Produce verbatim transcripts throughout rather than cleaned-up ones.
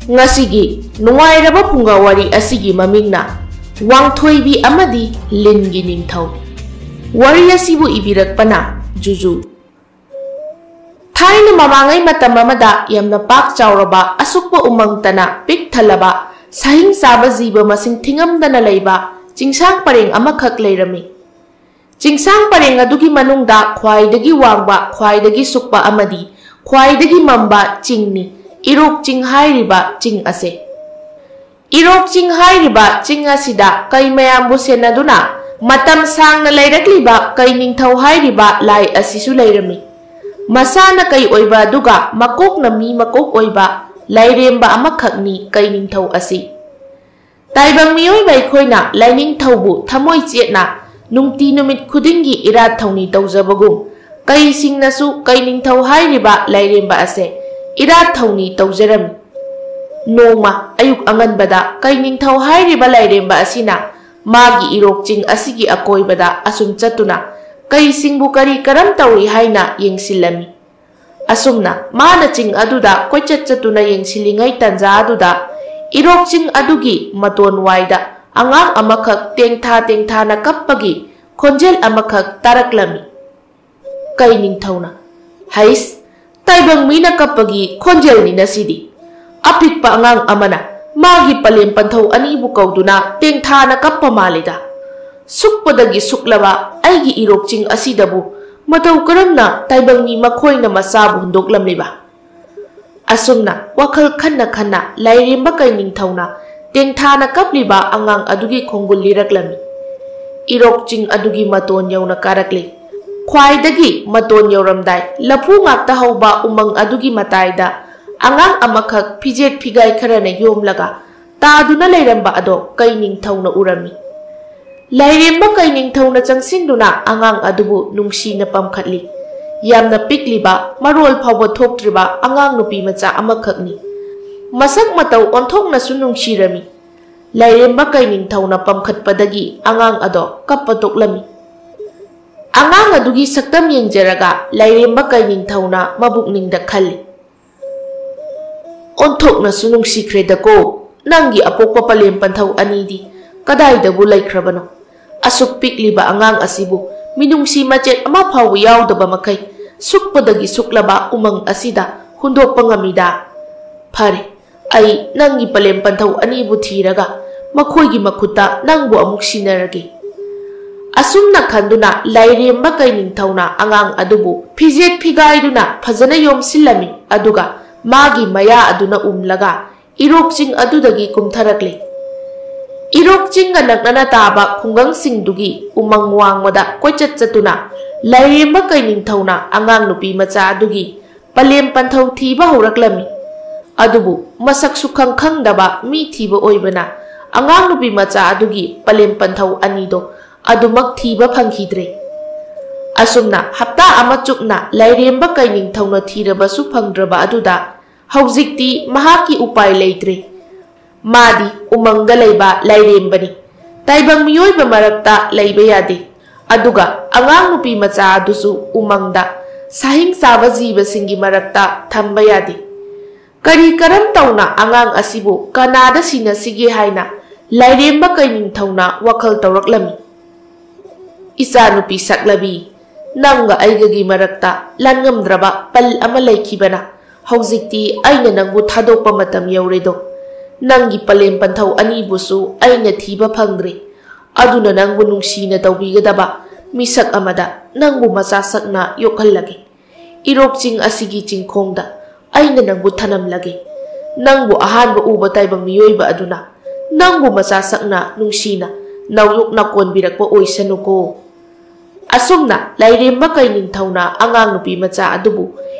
ꯉꯁꯤꯒꯤ ꯅꯨꯡꯉꯥꯏꯔꯕ ꯐꯨꯡꯒꯥ ꯋꯥꯔꯤ ꯑꯁꯤꯒꯤ ꯃꯃꯤꯡꯅ ꯋꯥꯡꯊꯣꯏꯕꯤ ꯑꯃꯗꯤ ꯂꯤꯟꯒꯤ ꯅꯤꯡꯊꯧ꯫ ꯋꯥꯔꯤ ꯑꯁꯤꯕꯨ ꯏꯕꯤꯔꯛꯄꯅ ꯖꯨꯖꯨ꯫ ꯊꯥꯏꯅ ꯃꯃꯥꯡꯉꯩ ꯃꯇꯝ ꯑꯃꯗ ꯌꯥꯝꯅ ꯄꯥꯛ ꯆꯥꯎꯔꯕ, ꯑꯁꯨꯛꯄ ꯎꯃꯪꯇꯅ ꯄꯤꯛ ꯊꯜꯂꯕ, ꯁꯥꯍꯤꯡ ꯆꯥꯕ ꯖꯤꯕ ꯃꯁꯤꯡ ꯊꯤꯉꯝꯗꯅ ꯂꯩꯕ ꯆꯤꯡꯁꯥꯡ ꯄꯔꯦꯡ ꯑꯃꯈꯛ ꯂꯩꯔꯝꯃꯤ꯫ ꯆꯤꯡꯁꯥꯡ ꯄꯔꯦꯡ ꯑꯗꯨꯒꯤ ꯃꯅꯨꯡꯗ ꯈ꯭ꯋꯥꯏꯗꯒꯤ ꯋꯥꯡꯕ, ꯈ꯭ꯋꯥꯏꯗꯒꯤ ꯁꯨꯛꯄ ꯑꯃꯗꯤ ꯈ꯭ꯋꯥꯏꯗꯒꯤ ꯃꯝꯕ ꯆꯤꯡꯅꯤ, ꯏꯔꯣꯛ ꯆꯤꯡ ꯍꯥꯏꯔꯤꯕ ꯆꯤꯡ ꯑꯁꯦ꯫ ꯏꯔꯣꯛ ꯆꯤꯡ ꯍꯥꯏꯔꯤꯕ ꯆꯤꯡ ꯑꯁꯤꯗ ꯀꯩ ꯃꯌꯥꯝꯕꯨ ꯁꯦꯟꯅꯗꯨꯅ ꯃꯇꯝ ꯁꯥꯡꯅ ꯂꯩꯔꯛꯂꯤꯕ ꯀꯩ ꯅꯤꯡꯊꯧ ꯍꯥꯏꯔꯤꯕ ꯂꯥꯏ ꯑꯁꯤꯁꯨ ꯂꯩꯔꯝꯃꯤ꯫ ꯃꯁꯥꯅ ꯀꯩ ꯑꯣꯏꯕ ꯑꯗꯨꯒ ꯃꯀꯣꯛꯅ ꯃꯤ ꯃꯀꯣꯛ ꯑꯣꯏꯕ ꯂꯥꯏꯔꯦꯝꯕ ꯑꯃꯈꯛꯅꯤ ꯀꯩ ꯅꯤꯡꯊꯧ ꯑꯁꯤ꯫ ꯇꯥꯏꯕꯪ ꯃꯤꯑꯣꯏꯕ ꯑꯩꯈꯣꯏꯅ ꯂꯥꯏꯅꯤꯡꯊꯧꯕꯨ ꯊꯃꯣꯏ ꯆꯦꯠꯅ ꯅꯨꯡꯇꯤ ꯅꯨꯃꯤꯠ ꯈꯨꯗꯤꯡꯒꯤ ꯏꯔꯥꯠ ꯊꯧꯅꯤ ꯇꯧꯖꯕꯒꯨꯝ, ꯀꯩꯁꯤꯡꯅꯁꯨ ꯀꯩ ꯅꯤꯡꯊꯧ ꯍꯥꯏꯔꯤꯕ ꯂꯥꯏꯔꯦꯝꯕ ꯑꯁꯦ ꯏꯔꯥꯠ ꯊꯧꯅꯤ ꯇꯧꯖꯔꯝꯃꯤ꯫ ꯅꯣꯡꯃ ꯑꯌꯨꯛ ꯑꯉꯟꯕꯗ ꯀꯩ ꯅꯤꯡꯊꯧ ꯍꯥꯏꯔꯤꯕ ꯂꯥꯏꯔꯦꯝꯕ ꯑꯁꯤꯅ ꯃꯥꯒꯤ ꯏꯔꯣꯛ ꯆꯤꯡ ꯑꯁꯤꯒꯤ ꯑꯀꯣꯏꯕꯗ ꯑꯁꯨꯝ ꯆꯠꯇꯨꯅ ꯀꯩꯁꯤꯡꯕꯨ ꯀꯔꯤ ꯀꯔꯝ ꯇꯧꯔꯤ ꯍꯥꯏꯅ ꯌꯦꯡꯁꯤꯜꯂꯝꯃꯤ꯫ ꯑꯁꯨꯝꯅ ꯃꯥꯅ ꯆꯤꯡ ꯑꯗꯨꯗ ꯀꯣꯏꯆꯠ ꯆꯠꯇꯨꯅ ꯌꯦꯡꯁꯤꯜꯂꯤꯉꯩ ꯇꯟꯖꯥ ꯑꯗꯨꯗ ꯏꯔꯣꯛ ꯆꯤꯡ ꯑꯗꯨꯒꯤ ꯃꯇꯣꯟ ꯋꯥꯏꯗ ꯑꯉꯥꯡ ꯑꯃꯈꯛ ꯇꯦꯡꯊꯥ ꯇꯦꯡꯊꯥꯅ ꯀꯞꯄꯒꯤ ꯈꯣꯟꯖꯦꯜ ꯑꯃꯈꯛ ꯇꯥꯔꯛꯂꯝꯃꯤ꯫ ꯀꯩ ꯅꯤꯡꯊꯧꯅ, "ꯍꯩꯁ, ꯇꯥꯏꯕꯪ ꯃꯤꯅ ꯀꯞꯄꯒꯤ ꯈꯣꯟꯖꯦꯜꯅꯤꯅ ꯁꯤꯗꯤ꯫ ꯑꯄꯤꯛꯄ ꯑꯉꯥꯡ ꯑꯃꯅ ꯃꯥꯒꯤ ꯄꯂꯦꯝ ꯄꯟꯊꯧ ꯑꯅꯤꯕꯨ ꯀꯧꯗꯨꯅ ꯇꯦꯡꯊꯥꯅ ꯀꯞꯄ ꯃꯥꯜꯂꯤꯗ꯫ ꯁꯨꯛꯄꯗꯒꯤ ꯁꯨꯛꯂꯕ ꯑꯩꯒꯤ ꯏꯔꯣꯛ ꯆꯤꯡ ꯑꯁꯤꯗꯕꯨ ꯃꯇꯧ ꯀꯔꯝꯅ ꯇꯥꯏꯕꯪ ꯃꯤ ꯃꯈꯣꯏꯅ ꯃꯆꯥꯕꯨ ꯍꯨꯟꯗꯣꯛꯂꯝꯂꯤꯕ?" ꯑꯁꯨꯝꯅ ꯋꯥꯈꯜ ꯈꯟꯅ ꯈꯟꯅ ꯂꯥꯏꯔꯦꯝꯕ ꯀꯩ ꯅꯤꯡꯊꯧꯅ ꯇꯦꯡꯊꯥꯅ ꯀꯞꯂꯤꯕ ꯑꯉꯥꯡ ꯑꯗꯨꯒꯤ ꯈꯣꯡꯒꯨꯜ ꯂꯤꯔꯛꯂꯝꯃꯤ꯫ ꯏꯔꯣꯛ ꯆꯤꯡ ꯑꯗꯨꯒꯤ ꯃꯇꯣꯟ ꯌꯧꯅ ꯀꯥꯔꯛꯂꯤ꯫ ꯈ꯭ꯋꯥꯏꯗꯒꯤ ꯃꯇꯣꯟ ꯌꯧꯔꯝꯗꯥꯏ ꯂꯐꯨ ꯉꯥꯛꯇ ꯍꯧꯕ ꯎꯃꯪ ꯑꯗꯨꯒꯤ ꯃꯇꯥꯏꯗ ꯑꯉꯥꯡ ꯑꯃꯈꯛ ꯐꯤꯖꯦꯠ ꯐꯤꯒꯥꯏ ꯈꯔꯅ ꯌꯣꯝꯂꯒ ꯇꯥꯗꯨꯅ ꯂꯩꯔꯝꯕ ꯑꯗꯣ ꯀꯩ ꯅꯤꯡꯊꯧꯅ ꯎꯔꯝꯃꯤ꯫ ꯂꯥꯏꯔꯦꯝꯕ ꯀꯩ ꯅꯤꯡꯊꯧꯅ ꯆꯪꯁꯤꯟꯗꯨꯅ ꯑꯉꯥꯡ ꯑꯗꯨꯕꯨ ꯅꯨꯡꯁꯤꯅ ꯄꯝꯈꯠꯂꯤ꯫ ꯌꯥꯝꯅ ꯄꯤꯛꯂꯤꯕ, ꯃꯔꯣꯜ ꯐꯥꯎꯕ ꯊꯣꯛꯇ꯭ꯔꯤꯕ ꯑꯉꯥꯡ ꯅꯨꯄꯤ ꯃꯆꯥ ꯑꯃꯈꯛꯅꯤ꯫ ꯃꯁꯛ ꯃꯇꯧ ꯑꯣꯟꯊꯣꯛꯅꯁꯨ ꯅꯨꯡꯁꯤꯔꯝꯃꯤ꯫ ꯂꯥꯏꯔꯦꯝꯕ ꯀꯩ ꯅꯤꯡꯊꯧꯅ ꯄꯝꯈꯠꯄꯗꯒꯤ ꯑꯉꯥꯡ ꯑꯗꯣ ꯀꯞꯄ ꯇꯣꯛꯂꯝꯃꯤ꯫ ꯑꯉꯥꯡ ꯑꯗꯨꯒꯤ ꯁꯛꯇꯝ ꯌꯦꯡꯖꯔꯒ ꯂꯥꯏꯔꯦꯝꯕ ꯀꯩ ꯅꯤꯡꯊꯧꯅ ꯃꯕꯨꯛꯅꯤꯡꯗ ꯈꯜꯂꯤ, ꯑꯣꯟꯊꯣꯛꯅꯁꯨ ꯅꯨꯡꯁꯤꯈ꯭ꯔꯦꯗꯀꯣ, ꯅꯪꯒꯤ ꯑꯄꯣꯛꯄ ꯄꯂꯦꯝ ꯄꯟꯊꯧ ꯑꯅꯤꯗꯤ ꯀꯗꯥꯏꯗꯕꯨ ꯂꯩꯈ꯭ꯔꯕꯅꯣ? ꯑꯁꯨꯛ ꯄꯤꯛꯂꯤꯕ ꯑꯉꯥꯡ ꯑꯁꯤꯕꯨ ꯃꯤꯅꯨꯡꯁꯤ ꯃꯆꯦꯠ ꯑꯃ ꯐꯥꯎꯕ ꯌꯥꯎꯗꯕ ꯃꯈꯩ ꯁꯨꯛꯄꯗꯒꯤ ꯁꯨꯛꯂꯕ ꯎꯃꯪ ꯑꯁꯤꯗ ꯍꯨꯟꯗꯣꯛꯄ ꯉꯝꯃꯤꯗ꯫ ꯐꯔꯦ, ꯑꯩ ꯅꯪꯒꯤ ꯄꯂꯦꯝ ꯄꯟꯊꯧ ꯑꯅꯤꯕꯨ ꯊꯤꯔꯒ ꯃꯈꯣꯏꯒꯤ ꯃꯈꯨꯠꯇ ꯅꯪꯕꯨ ꯑꯃꯨꯛ ꯁꯤꯟꯅꯔꯒꯦ꯫ ꯑꯁꯨꯝꯅ ꯈꯟꯗꯨꯅ ꯂꯥꯏꯔꯦꯝꯕ ꯀꯩꯅꯤꯡꯊꯧꯅ ꯑꯉꯥꯡ ꯑꯗꯨꯕꯨ ꯐꯤꯖꯦꯠ ꯐꯤꯒꯥꯏꯗꯨꯅ ꯐꯖꯅ ꯌꯣꯝꯁꯤꯜꯂꯝꯃꯤ, ꯑꯗꯨꯒ ꯃꯥꯒꯤ ꯃꯌꯥ ꯑꯗꯨꯅ ꯎꯝꯂꯒ ꯏꯔꯣꯛ ꯆꯤꯡ ꯑꯗꯨꯗꯒꯤ ꯀꯨꯝꯊꯔꯛꯂꯦ꯫ ꯏꯔꯣꯛ ꯆꯤꯡꯒ ꯅꯛꯅꯅ ꯇꯥꯕ ꯈꯨꯡꯒꯪꯁꯤꯡꯗꯨꯒꯤ ꯎꯃꯪ ꯋꯥꯡꯃꯗ ꯀꯣꯏꯆꯠ ꯆꯠꯇꯨꯅ ꯂꯥꯏꯔꯦꯝꯕ ꯀꯩꯅꯤꯡꯊꯧꯅ ꯑꯉꯥꯡ ꯅꯨꯄꯤ ꯃꯆꯥ ꯑꯗꯨꯒꯤ ꯄꯂꯦꯝ ꯄꯟꯊꯧ ꯊꯤꯕ ꯍꯧꯔꯛꯂꯝꯃꯤ꯫ ꯑꯗꯨꯕꯨ ꯃꯁꯛꯁꯨ ꯈꯪ ꯈꯪꯗꯕ ꯃꯤ ꯊꯤꯕ ꯑꯣꯏꯕꯅ ꯑꯉꯥꯡ ꯅꯨꯄꯤ ꯃꯆꯥ ꯑꯗꯨꯒꯤ ꯄꯂꯦꯝ ꯄꯟꯊꯧ ꯑꯅꯤꯗꯣ ꯑꯗꯨꯃꯛ ꯊꯤꯕ ꯐꯪꯈꯤꯗ꯭ꯔꯦ꯫ ꯑꯁꯨꯝꯅ ꯍꯞꯇꯥ ꯑꯃ ꯆꯨꯞꯅ ꯂꯥꯏꯔꯦꯝꯕ ꯀꯩꯅꯤꯡꯊꯧꯅ ꯊꯤꯔꯕꯁꯨ ꯐꯪꯗ꯭ꯔꯕ ꯑꯗꯨꯗ ꯍꯧꯖꯤꯛꯇꯤ ꯃꯍꯥꯛꯀꯤ ꯎꯄꯥꯏ ꯂꯩꯇ꯭ꯔꯦ꯫ ꯃꯥꯗꯤ ꯎꯃꯪꯗ ꯂꯩꯕ ꯂꯥꯏꯔꯦꯝꯕꯅꯤ꯫ ꯇꯥꯏꯕꯪ ꯃꯤꯑꯣꯏꯕ ꯃꯔꯛꯇ ꯂꯩꯕ ꯌꯥꯗꯦ꯫ ꯑꯗꯨꯒ ꯑꯉꯥꯡ ꯅꯨꯄꯤ ꯃꯆꯥ ꯑꯗꯨꯁꯨ ꯎꯃꯪꯗ ꯁꯥꯍꯤꯡ ꯆꯥꯕ ꯖꯤꯕꯁꯤꯡꯒꯤ ꯃꯔꯛꯇ ꯊꯝꯕ ꯌꯥꯗꯦ꯫ ꯀꯔꯤ ꯀꯔꯝ ꯇꯧꯅ ꯑꯉꯥꯡ ꯑꯁꯤꯕꯨ ꯀꯅꯥꯗ ꯁꯤꯟꯅꯁꯤꯒꯦ ꯍꯥꯏꯅ ꯂꯥꯏꯔꯦꯝꯕ ꯀꯩꯅꯤꯡꯊꯧꯅ ꯋꯥꯈꯜ ꯇꯧꯔꯛꯂꯝꯃꯤ꯫ ꯏꯆꯥꯅꯨꯄꯤ ꯁꯛꯂꯕꯤ, ꯅꯪꯒ ꯑꯩꯒꯒꯤ ꯃꯔꯛꯇ ꯂꯥꯟꯉꯝꯗ꯭ꯔꯕ ꯄꯜ ꯑꯃ ꯂꯩꯈꯤꯕꯅ ꯍꯧꯖꯤꯛꯇꯤ ꯑꯩꯅ ꯅꯪꯕꯨ ꯊꯥꯗꯣꯛꯄ ꯃꯇꯝ ꯌꯧꯔꯦꯗꯣ꯫ ꯅꯪꯒꯤ ꯄꯂꯦꯝ ꯄꯟꯊꯧ ꯑꯅꯤꯕꯨꯁꯨ ꯑꯩꯅ ꯊꯤꯕ ꯐꯪꯗ꯭ꯔꯦ꯫ ꯑꯗꯨꯅ ꯅꯪꯕꯨ ꯅꯨꯡꯁꯤꯅ ꯇꯧꯕꯤꯒꯗꯕ ꯃꯤꯁꯛ ꯑꯃꯗ ꯅꯪꯕꯨ ꯃꯆꯥ ꯁꯛꯅ ꯌꯣꯛꯍꯜꯂꯒꯦ꯫ ꯏꯔꯣꯛ ꯆꯤꯡ ꯑꯁꯤꯒꯤ ꯆꯤꯡꯈꯣꯡꯗ ꯑꯩꯅ ꯅꯪꯕꯨ ꯊꯅꯝꯂꯒꯦ꯫ ꯅꯪꯕꯨ ꯑꯍꯥꯟꯕ ꯎꯕ ꯇꯥꯏꯕꯪ ꯃꯤꯑꯣꯏꯕ ꯑꯗꯨꯅ ꯅꯪꯕꯨ ꯃꯆꯥ ꯁꯛꯅ ꯅꯨꯡꯁꯤꯅ ꯅꯥꯎꯌꯣꯛꯅ ꯀꯣꯟꯕꯤꯔꯛꯄ ꯑꯣꯏꯁꯅꯨꯀꯣ꯫ ꯑꯁꯨꯝꯅ ꯂꯥꯏꯔꯦꯝꯕ ꯀꯩꯅꯤꯡꯊꯧꯅ ꯑꯉꯥꯡ ꯅꯨꯄꯤ ꯃꯆꯥ ꯑꯗꯨꯕꯨ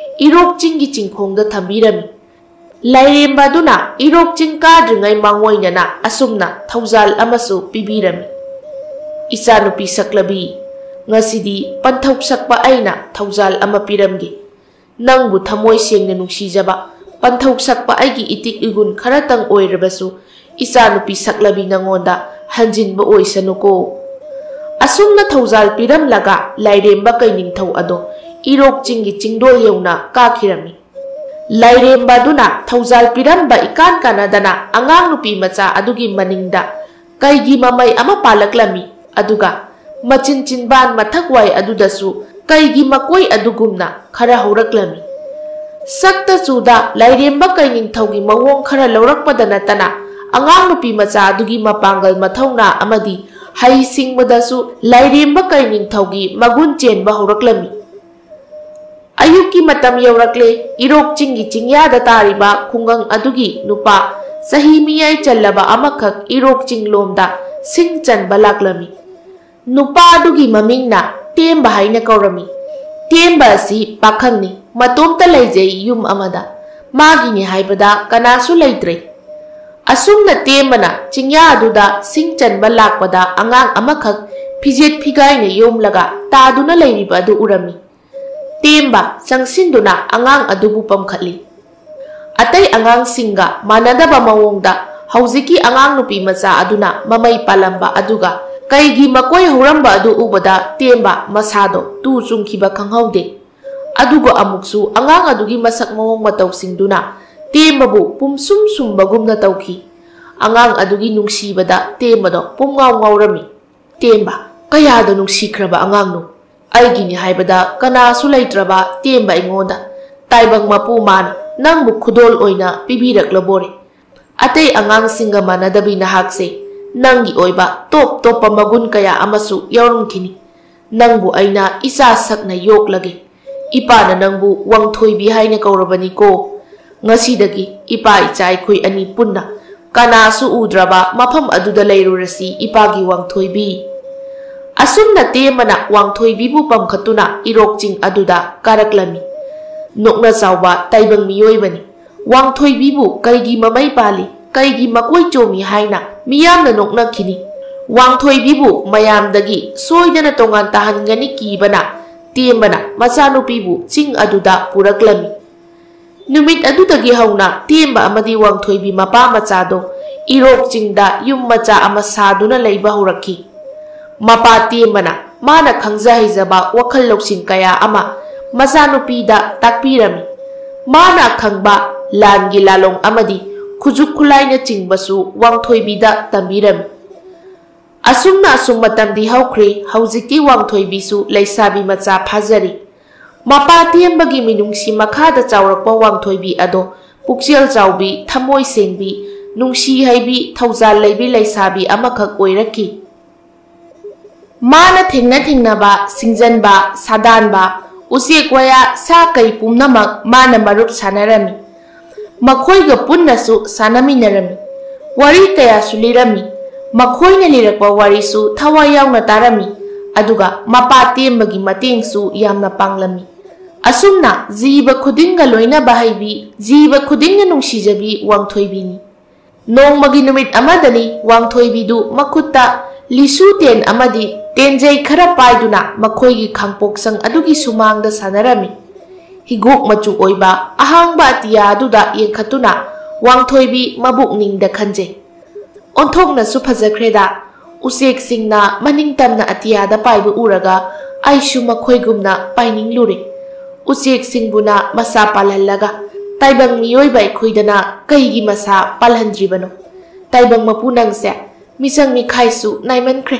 ꯏꯔꯣꯛ ꯆꯤꯡꯒꯤ ꯆꯤꯡꯈꯣꯡꯗ ꯊꯝꯕꯤꯔꯝꯃꯤ꯫ ꯂꯥꯏꯔꯦꯝꯕ ꯑꯗꯨꯅ ꯏꯔꯣꯛ ꯆꯤꯡ ꯀꯥꯗ꯭ꯔꯤꯉꯩ ꯃꯥꯡꯑꯣꯏꯅꯅ ꯑꯁꯨꯝꯅ ꯊꯧꯖꯥꯜ ꯑꯃꯁꯨ ꯄꯤꯕꯤꯔꯝꯃꯤ꯫ ꯏꯆꯥꯅꯨꯄꯤ ꯁꯛꯂꯕꯤ, ꯉꯁꯤꯗꯤ ꯄꯟꯊꯧ ꯁꯛꯄ ꯑꯩꯅ ꯊꯧꯖꯥꯜ ꯑꯃ ꯄꯤꯔꯝꯒꯦ꯫ ꯅꯪꯕꯨ ꯊꯃꯣꯏ ꯁꯦꯡꯅ ꯅꯨꯡꯁꯤꯖꯕ ꯄꯟꯊꯧ ꯁꯛꯄ ꯑꯩꯒꯤ ꯏꯇꯤꯛ ꯏꯒꯨꯟ ꯈꯔꯇꯪ ꯑꯣꯏꯔꯕꯁꯨ ꯏꯆꯥꯅꯨꯄꯤ ꯁꯛꯂꯕꯤ ꯅꯉꯣꯟꯗ ꯍꯟꯖꯤꯟꯕ ꯑꯣꯏꯁꯅꯨꯀꯣ꯫ ꯑꯁꯨꯝꯅ ꯊꯧꯖꯥꯜ ꯄꯤꯔꯝꯂꯒ ꯂꯥꯏꯔꯦꯝꯕ ꯀꯩꯅꯤꯡꯊꯧ ꯑꯗꯣ ꯏꯔꯣꯛ ꯆꯤꯡꯒꯤ ꯆꯤꯡꯗꯣꯜ ꯌꯧꯅ ꯀꯥꯈꯤꯔꯝꯃꯤ꯫ ꯂꯥꯏꯔꯦꯝꯕ ꯑꯗꯨꯅ ꯊꯧꯖꯥꯜ ꯄꯤꯔꯝꯕ ꯏꯀꯥꯟ ꯀꯥꯟꯅꯗꯅ ꯑꯉꯥꯡ ꯅꯨꯄꯤ ꯃꯆꯥ ꯑꯗꯨꯒꯤ ꯃꯅꯤꯡꯗ ꯀꯩꯒꯤ ꯃꯃꯩ ꯑꯃ ꯄꯥꯜꯂꯛꯂꯝꯃꯤ꯫ ꯑꯗꯨꯒ ꯃꯆꯤꯟ ꯆꯤꯟꯕꯥꯟ ꯃꯊꯛ ꯋꯥꯏ ꯑꯗꯨꯗꯁꯨ ꯀꯩꯒꯤ ꯃꯀꯣꯏ ꯑꯗꯨꯒꯨꯝꯅ ꯈꯔ ꯍꯧꯔꯛꯂꯝꯃꯤ꯫ ꯁꯛꯇ ꯆꯨꯗ ꯂꯥꯏꯔꯦꯝꯕ ꯀꯩ ꯅꯤꯡꯊꯧꯒꯤ ꯃꯑꯣꯡ ꯈꯔ ꯂꯧꯔꯛꯄꯗ ꯅꯠꯇꯅ, ꯑꯉꯥꯡ ꯅꯨꯄꯤ ꯃꯆꯥ ꯑꯗꯨꯒꯤ ꯃꯄꯥꯡꯒꯜ, ꯃꯊꯧꯅꯥ ꯑꯃꯗꯤ ꯍꯩ ꯁꯤꯡꯕꯗꯁꯨ ꯂꯥꯏꯔꯦꯝꯕ ꯀꯩ ꯅꯤꯡꯊꯧꯒꯤ ꯃꯒꯨꯟ ꯆꯦꯟꯕ ꯍꯧꯔꯛꯂꯝꯃꯤ꯫ ꯑꯌꯨꯛꯀꯤ ꯃꯇꯝ ꯌꯧꯔꯛꯂꯦ꯫ ꯏꯔꯣꯛ ꯆꯤꯡꯒꯤ ꯆꯤꯡꯌꯥꯗ ꯇꯥꯔꯤꯕ ꯈꯨꯡꯒꯪ ꯑꯗꯨꯒꯤ ꯅꯨꯄꯥ ꯆꯍꯤ ꯃꯤꯌꯥꯏ ꯆꯜꯂꯕ ꯑꯃꯈꯛ ꯏꯔꯣꯛ ꯆꯤꯡꯂꯣꯝꯗ ꯁꯤꯡ ꯆꯟꯕ ꯂꯥꯛꯂꯝꯃꯤ꯫ ꯅꯨꯄꯥ ꯑꯗꯨꯒꯤ ꯃꯃꯤꯡꯅ ꯇꯦꯝꯕ ꯍꯥꯏꯅ ꯀꯧꯔꯝꯃꯤ꯫ ꯇꯦꯝꯕ ꯑꯁꯤ ꯄꯥꯈꯪꯅꯤ, ꯃꯇꯣꯝꯇ ꯂꯩꯖꯩ ꯌꯨꯝ ꯑꯃꯗ꯫ ꯃꯥꯒꯤꯅꯤ ꯍꯥꯏꯕꯗ ꯀꯅꯥꯁꯨ ꯂꯩꯇ꯭ꯔꯦ꯫ ꯑꯁꯨꯝꯅ ꯇꯦꯝꯕꯅ ꯆꯤꯡꯌꯥ ꯑꯗꯨꯗ ꯁꯤꯡ ꯆꯟꯕ ꯂꯥꯛꯄꯗ ꯑꯉꯥꯡ ꯑꯃꯈꯛ ꯐꯤꯖꯦꯠ ꯐꯤꯒꯥꯏꯅ ꯌꯣꯝꯂꯒ ꯇꯥꯗꯨꯅ ꯂꯩꯔꯤꯕ ꯑꯗꯨ ꯎꯔꯝꯃꯤ꯫ ꯇꯦꯝꯕ ꯆꯪꯁꯤꯟꯗꯨꯅ ꯑꯉꯥꯡ ꯑꯗꯨꯕꯨ ꯄꯝꯈꯠꯂꯤ꯫ ꯑꯇꯩ ꯑꯉꯥꯡꯁꯤꯡꯒ ꯃꯥꯟꯅꯗꯕ ꯃꯑꯣꯡꯗ ꯍꯧꯖꯤꯛꯀꯤ ꯑꯉꯥꯡ ꯅꯨꯄꯤ ꯃꯆꯥ ꯑꯗꯨꯅ ꯃꯃꯩ ꯄꯥꯜꯂꯝꯕ ꯑꯗꯨꯒ ꯀꯩꯒꯤ ꯃꯀꯣꯏ ꯍꯧꯔꯝꯕ ꯑꯗꯨ ꯎꯕꯗ ꯇꯦꯝꯕ ꯃꯁꯥꯗꯣ ꯇꯨ ꯆꯨꯡꯈꯤꯕ ꯈꯪꯍꯧꯗꯦ꯫ ꯑꯗꯨꯒ ꯑꯃꯨꯛꯁꯨ ꯑꯉꯥꯡ ꯑꯗꯨꯒꯤ ꯃꯁꯛ ꯃꯑꯣꯡ ꯃꯇꯧꯁꯤꯡꯗꯨꯅ ꯇꯦꯝꯕꯕꯨ ꯄꯨꯝꯁꯨꯝ ꯁꯨꯝꯕꯒꯨꯝꯅ ꯇꯧꯈꯤ꯫ ꯑꯉꯥꯡ ꯑꯗꯨꯒꯤ ꯅꯨꯡꯁꯤꯕꯗ ꯇꯦꯝꯕꯗꯣ ꯄꯨꯝꯉꯥꯎ ꯉꯥꯎꯔꯝꯃꯤ꯫ ꯇꯦꯝꯕ, ꯀꯌꯥꯗ ꯅꯨꯡꯁꯤꯈ꯭ꯔꯕ ꯑꯉꯥꯡꯅꯣ! ꯑꯩꯒꯤꯅꯤ ꯍꯥꯏꯕꯗ ꯀꯅꯥꯁꯨ ꯂꯩꯇ꯭ꯔꯕ ꯇꯦꯝꯕ ꯑꯩꯉꯣꯟꯗ ꯇꯥꯏꯕꯪ ꯃꯄꯨ ꯃꯥꯅ ꯅꯪꯕꯨ ꯈꯨꯗꯣꯜ ꯑꯣꯏꯅ ꯄꯤꯕꯤꯔꯛꯂꯕꯣꯔꯦ꯫ ꯑꯇꯩ ꯑꯉꯥꯡꯁꯤꯡꯒ ꯃꯥꯟꯅꯗꯕꯤ ꯅꯍꯥꯛꯁꯦ ꯅꯪꯒꯤ ꯑꯣꯏꯕ ꯇꯣꯞ ꯇꯣꯞꯄ ꯃꯒꯨꯟ ꯀꯌꯥ ꯑꯃꯁꯨ ꯌꯥꯎꯔꯝꯈꯤꯅꯤ꯫ ꯅꯪꯕꯨ ꯑꯩꯅ ꯏꯆꯥ ꯁꯛꯅ ꯌꯣꯛꯂꯒꯦ꯫ ꯏꯄꯥꯅ ꯅꯪꯕꯨ ꯋꯥꯡꯊꯣꯏꯕꯤ ꯍꯥꯏꯅ ꯀꯧꯔꯕꯅꯤꯀꯣ꯫ ꯉꯁꯤꯗꯒꯤ ꯏꯄꯥ ꯏꯆꯥ ꯑꯩꯈꯣꯏ ꯑꯅꯤ ꯄꯨꯟꯅ ꯀꯅꯥꯁꯨ ꯎꯗ꯭ꯔꯕ ꯃꯐꯝ ꯑꯗꯨꯗ ꯂꯩꯔꯨꯔꯁꯤ, ꯏꯄꯥꯒꯤ ꯋꯥꯡꯊꯣꯏꯕꯤ꯫ ꯑꯁꯨꯝꯅ ꯇꯦꯝꯕꯅ ꯋꯥꯡꯊꯣꯏꯕꯤꯕꯨ ꯄꯝꯈꯠꯇꯨꯅ ꯏꯔꯣꯛ ꯆꯤꯡ ꯑꯗꯨꯗ ꯀꯥꯔꯛꯂꯝꯃꯤ꯫ ꯅꯣꯛꯅ ꯆꯥꯎꯕ ꯇꯥꯏꯕꯪ ꯃꯤꯑꯣꯏꯕꯅꯤ꯫ ꯋꯥꯡꯊꯣꯏꯕꯤꯕꯨ ꯀꯩꯒꯤ ꯃꯃꯩ ꯄꯥꯜꯂꯤ, ꯀꯩꯒꯤ ꯃꯀꯣꯏ ꯆꯣꯝꯃꯤ ꯍꯥꯏꯅ ꯃꯤꯌꯥꯝꯅ ꯅꯣꯛꯅꯈꯤꯅꯤ꯫ ꯋꯥꯡꯊꯣꯏꯕꯤꯕꯨ ꯃꯌꯥꯝꯗꯒꯤ ꯁꯣꯏꯗꯅ ꯇꯣꯉꯥꯟ ꯇꯥꯍꯟꯒꯅꯤ ꯀꯤꯕꯅ ꯇꯦꯝꯕꯅ ꯃꯆꯥꯅꯨꯄꯤꯕꯨ ꯆꯤꯡ ꯑꯗꯨꯗ ꯄꯨꯔꯛꯂꯝꯃꯤ꯫ ꯅꯨꯃꯤꯠ ꯑꯗꯨꯗꯒꯤ ꯍꯧꯅ ꯇꯦꯝꯕ ꯑꯃꯗꯤ ꯋꯥꯡꯊꯣꯏꯕꯤ ꯃꯄꯥ ꯃꯆꯥꯗꯣ ꯏꯔꯣꯛ ꯆꯤꯡꯗ ꯌꯨꯝ ꯃꯆꯥ ꯑꯃ ꯁꯥꯗꯨꯅ ꯂꯩꯕ ꯍꯧꯔꯛꯈꯤ꯫ ꯃꯄꯥ ꯇꯦꯝꯕꯅ ꯃꯥꯅ ꯈꯪꯖ ꯍꯩꯖꯕ ꯋꯥꯈꯜ ꯂꯧꯁꯤꯡ ꯀꯌꯥ ꯑꯃ ꯃꯆꯥꯅꯨꯄꯤꯗ ꯇꯥꯛꯄꯤꯔꯝꯃꯤ꯫ ꯃꯥꯅ ꯈꯪꯕ ꯂꯥꯟꯒꯤ ꯂꯥꯂꯣꯡ ꯑꯃꯗꯤ ꯈꯨꯠꯁꯨ ꯈꯨꯠꯂꯥꯏꯅꯆꯤꯡꯕꯁꯨ ꯋꯥꯡꯊꯣꯏꯕꯤꯗ ꯇꯝꯕꯤꯔꯝꯃꯤ꯫ ꯑꯁꯨꯝꯅ ꯑꯁꯨꯝ ꯃꯇꯝꯗꯤ ꯍꯧꯈ꯭ꯔꯦ꯫ ꯍꯧꯖꯤꯛꯇꯤ ꯋꯥꯡꯊꯣꯏꯕꯤꯁꯨ ꯂꯩꯁꯥꯕꯤ ꯃꯆꯥ ꯐꯥꯖꯔꯦ꯫ ꯃꯄꯥ ꯇꯦꯝꯕꯒꯤ ꯃꯤꯅꯨꯡꯁꯤ ꯃꯈꯥꯗ ꯆꯥꯎꯔꯛꯄ ꯋꯥꯡꯊꯣꯏꯕꯤ ꯑꯗꯣ ꯄꯨꯛꯆꯦꯜ ꯆꯥꯎꯕꯤ, ꯊꯃꯣꯏ ꯁꯦꯡꯕꯤ, ꯅꯨꯡꯁꯤ ꯍꯩꯕꯤ, ꯊꯧꯖꯥꯜ ꯂꯩꯕꯤ ꯂꯩꯁꯥꯕꯤ ꯑꯃꯈꯛ ꯑꯣꯏꯔꯛꯈꯤ꯫ ꯃꯥꯅ ꯊꯦꯡꯅ ꯊꯦꯡꯅꯕ, ꯁꯤꯡꯖꯟꯕ, ꯁꯥꯗꯥꯟꯕ, ꯎꯆꯦꯛ ꯋꯥꯌꯥ, ꯁꯥ ꯀꯩ ꯄꯨꯝꯅꯃꯛ ꯃꯥꯅ ꯃꯔꯨꯞ ꯁꯥꯟꯅꯔꯝꯃꯤ꯫ ꯃꯈꯣꯏꯒ ꯄꯨꯟꯅꯁꯨ ꯁꯥꯟꯅꯃꯤꯟꯅꯔꯝꯃꯤ꯫ ꯋꯥꯔꯤ ꯀꯌꯥꯁꯨ ꯂꯤꯔꯝꯃꯤ꯫ ꯃꯈꯣꯏꯅ ꯂꯤꯔꯛꯄ ꯋꯥꯔꯤꯁꯨ ꯊꯋꯥꯏ ꯌꯥꯎꯅ ꯇꯥꯔꯝꯃꯤ꯫ ꯑꯗꯨꯒ ꯃꯄꯥ ꯇꯦꯝꯕꯒꯤ ꯃꯇꯦꯡꯁꯨ ꯌꯥꯝꯅ ꯄꯥꯡꯂꯝꯃꯤ꯫ ꯑꯁꯨꯝꯅ ꯖꯤꯕ ꯈꯨꯗꯤꯡꯒ ꯂꯣꯏꯅꯕ ꯍꯩꯕꯤ, ꯖꯤꯕ ꯈꯨꯗꯤꯡꯅ ꯅꯨꯡꯁꯤꯖꯕꯤ ꯋꯥꯡꯊꯣꯏꯕꯤꯅꯤ꯫ ꯅꯣꯡꯃꯒꯤ ꯅꯨꯃꯤꯠ ꯑꯃꯗꯅꯤ ꯋꯥꯡꯊꯣꯏꯕꯤꯗꯨ ꯃꯈꯨꯠꯇ ꯂꯤꯁꯨ ꯇꯦꯟ ꯑꯃꯗꯤ ꯇꯦꯟꯖꯩ ꯈꯔ ꯄꯥꯏꯗꯨꯅ ꯃꯈꯣꯏꯒꯤ ꯈꯥꯡꯄꯣꯛꯁꯪ ꯑꯗꯨꯒꯤ ꯁꯨꯃꯥꯡꯗ ꯁꯥꯟꯅꯔꯝꯃꯤ꯫ ꯍꯤꯒꯣꯛ ꯃꯆꯨ ꯑꯣꯏꯕ ꯑꯍꯥꯡꯕ ꯑꯇꯤꯌꯥ ꯑꯗꯨꯗ ꯌꯦꯡꯈꯠꯇꯨꯅ ꯋꯥꯡꯊꯣꯏꯕꯤ ꯃꯕꯨꯛꯅꯤꯡꯗ ꯈꯟꯖꯩ, "ꯑꯣꯟꯊꯣꯛꯅꯁꯨ ꯐꯖꯈ꯭ꯔꯦꯗ꯫ ꯎꯆꯦꯛꯁꯤꯡꯅ ꯃꯅꯤꯡ ꯇꯝꯅ ꯑꯇꯤꯌꯥꯗ ꯄꯥꯏꯕ ꯎꯔꯒ ꯑꯩꯁꯨ ꯃꯈꯣꯏꯒꯨꯝꯅ ꯄꯥꯏꯅꯤꯡꯂꯨꯔꯦ꯫ ꯎꯆꯦꯛꯁꯤꯡꯕꯨꯅ ꯃꯁꯥ ꯄꯥꯜꯍꯜꯂꯒ ꯇꯥꯏꯕꯪ ꯃꯤꯑꯣꯏꯕ ꯑꯩꯈꯣꯏꯗꯅ ꯀꯩꯒꯤ ꯃꯁꯥ ꯄꯥꯜꯍꯟꯗ꯭ꯔꯤꯕꯅꯣ? ꯇꯥꯏꯕꯪ ꯃꯄꯨ ꯅꯪꯁꯦ ꯃꯤꯆꯪ ꯃꯤꯈꯥꯏꯁꯨ ꯅꯥꯏꯃꯟꯈ꯭ꯔꯦ"꯫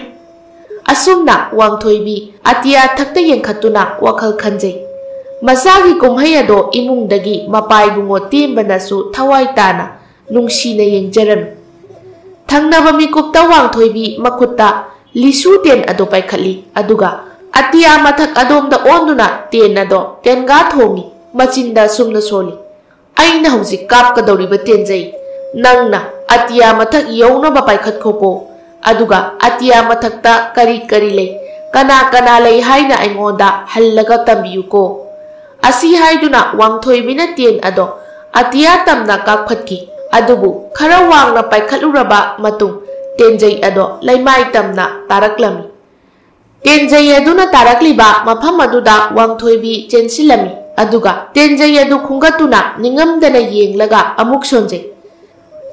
ꯑꯁꯨꯝꯅ ꯋꯥꯡꯊꯣꯏꯕꯤ ꯑꯇꯤꯌꯥ ꯊꯛꯇ ꯌꯦꯡꯈꯠꯇꯨꯅ ꯋꯥꯈꯜ ꯈꯟꯖꯩ꯫ ꯃꯆꯥꯒꯤ ꯀꯨꯝꯍꯩ ꯑꯗꯣ ꯏꯃꯨꯡꯗꯒꯤ ꯃꯄꯥ ꯏꯕꯨꯡꯉꯣ ꯇꯦꯝꯕꯅꯁꯨ ꯊꯋꯥꯏ ꯇꯥꯅ ꯅꯨꯡꯁꯤꯅ ꯌꯦꯡꯖꯔꯝꯃꯤ꯫ ꯊꯪꯅꯕ ꯃꯤꯀꯨꯞꯇ ꯋꯥꯡꯊꯣꯏꯕꯤ ꯃꯈꯨꯠꯇ ꯂꯤꯁꯨ ꯇꯦꯟ ꯑꯗꯨ ꯄꯥꯏꯈꯠꯂꯤ, ꯑꯗꯨꯒ ꯑꯇꯤꯌꯥ ꯃꯊꯛ ꯑꯗꯣꯝꯗ ꯑꯣꯟꯗꯨꯅ ꯇꯦꯟ ꯑꯗꯣ ꯇꯦꯟꯒꯥ ꯊꯣꯡꯉꯤ, ꯃꯆꯤꯟꯗ ꯑꯁꯨꯝꯅ ꯁꯣꯜꯂꯤ, "ꯑꯩꯅ ꯍꯧꯖꯤꯛ ꯀꯥꯞꯀꯗꯧꯔꯤꯕ ꯇꯦꯟꯖꯩ, ꯅꯪꯅ ꯑꯇꯤꯌꯥ ꯃꯊꯛ ꯌꯧꯅꯕ ꯄꯥꯏꯈꯠꯈꯣꯀꯣ꯫ ꯑꯗꯨꯒ ꯑꯇꯤꯌꯥ ꯃꯊꯛꯇ ꯀꯔꯤ ꯀꯔꯤ ꯂꯩ, ꯀꯅꯥ ꯀꯅꯥ ꯂꯩ ꯍꯥꯏꯅ ꯑꯩꯉꯣꯟꯗ ꯍꯜꯂꯒ ꯇꯝꯕꯤꯌꯨꯀꯣ"꯫ ꯑꯁꯤ ꯍꯥꯏꯗꯨꯅ ꯋꯥꯡꯊꯣꯏꯕꯤꯅ ꯇꯦꯟ ꯑꯗꯣ ꯑꯇꯤꯌꯥ ꯇꯝꯅ ꯀꯥꯞꯈꯠꯈꯤ꯫ ꯑꯗꯨꯕꯨ ꯈꯔ ꯋꯥꯡꯅ ꯄꯥꯏꯈꯠꯂꯨꯔꯕ ꯃꯇꯨꯡ ꯇꯦꯟꯖꯩ ꯑꯗꯣ ꯂꯩꯃꯥꯏ ꯇꯝꯅ ꯇꯥꯔꯛꯂꯝꯃꯤ꯫ ꯇꯦꯟꯖꯩ ꯑꯗꯨꯅ ꯇꯥꯔꯛꯂꯤꯕ ꯃꯐꯝ ꯑꯗꯨꯗ ꯋꯥꯡꯊꯣꯏꯕꯤ ꯆꯦꯟꯁꯤꯜꯂꯝꯃꯤ꯫ ꯑꯗꯨꯒ ꯇꯦꯟꯖꯩ ꯑꯗꯨ ꯈꯨꯡꯒꯠꯇꯨꯅ ꯅꯤꯡꯉꯝꯗꯅ ꯌꯦꯡꯂꯒ ꯑꯃꯨꯛ ꯁꯣꯟꯖꯩ꯫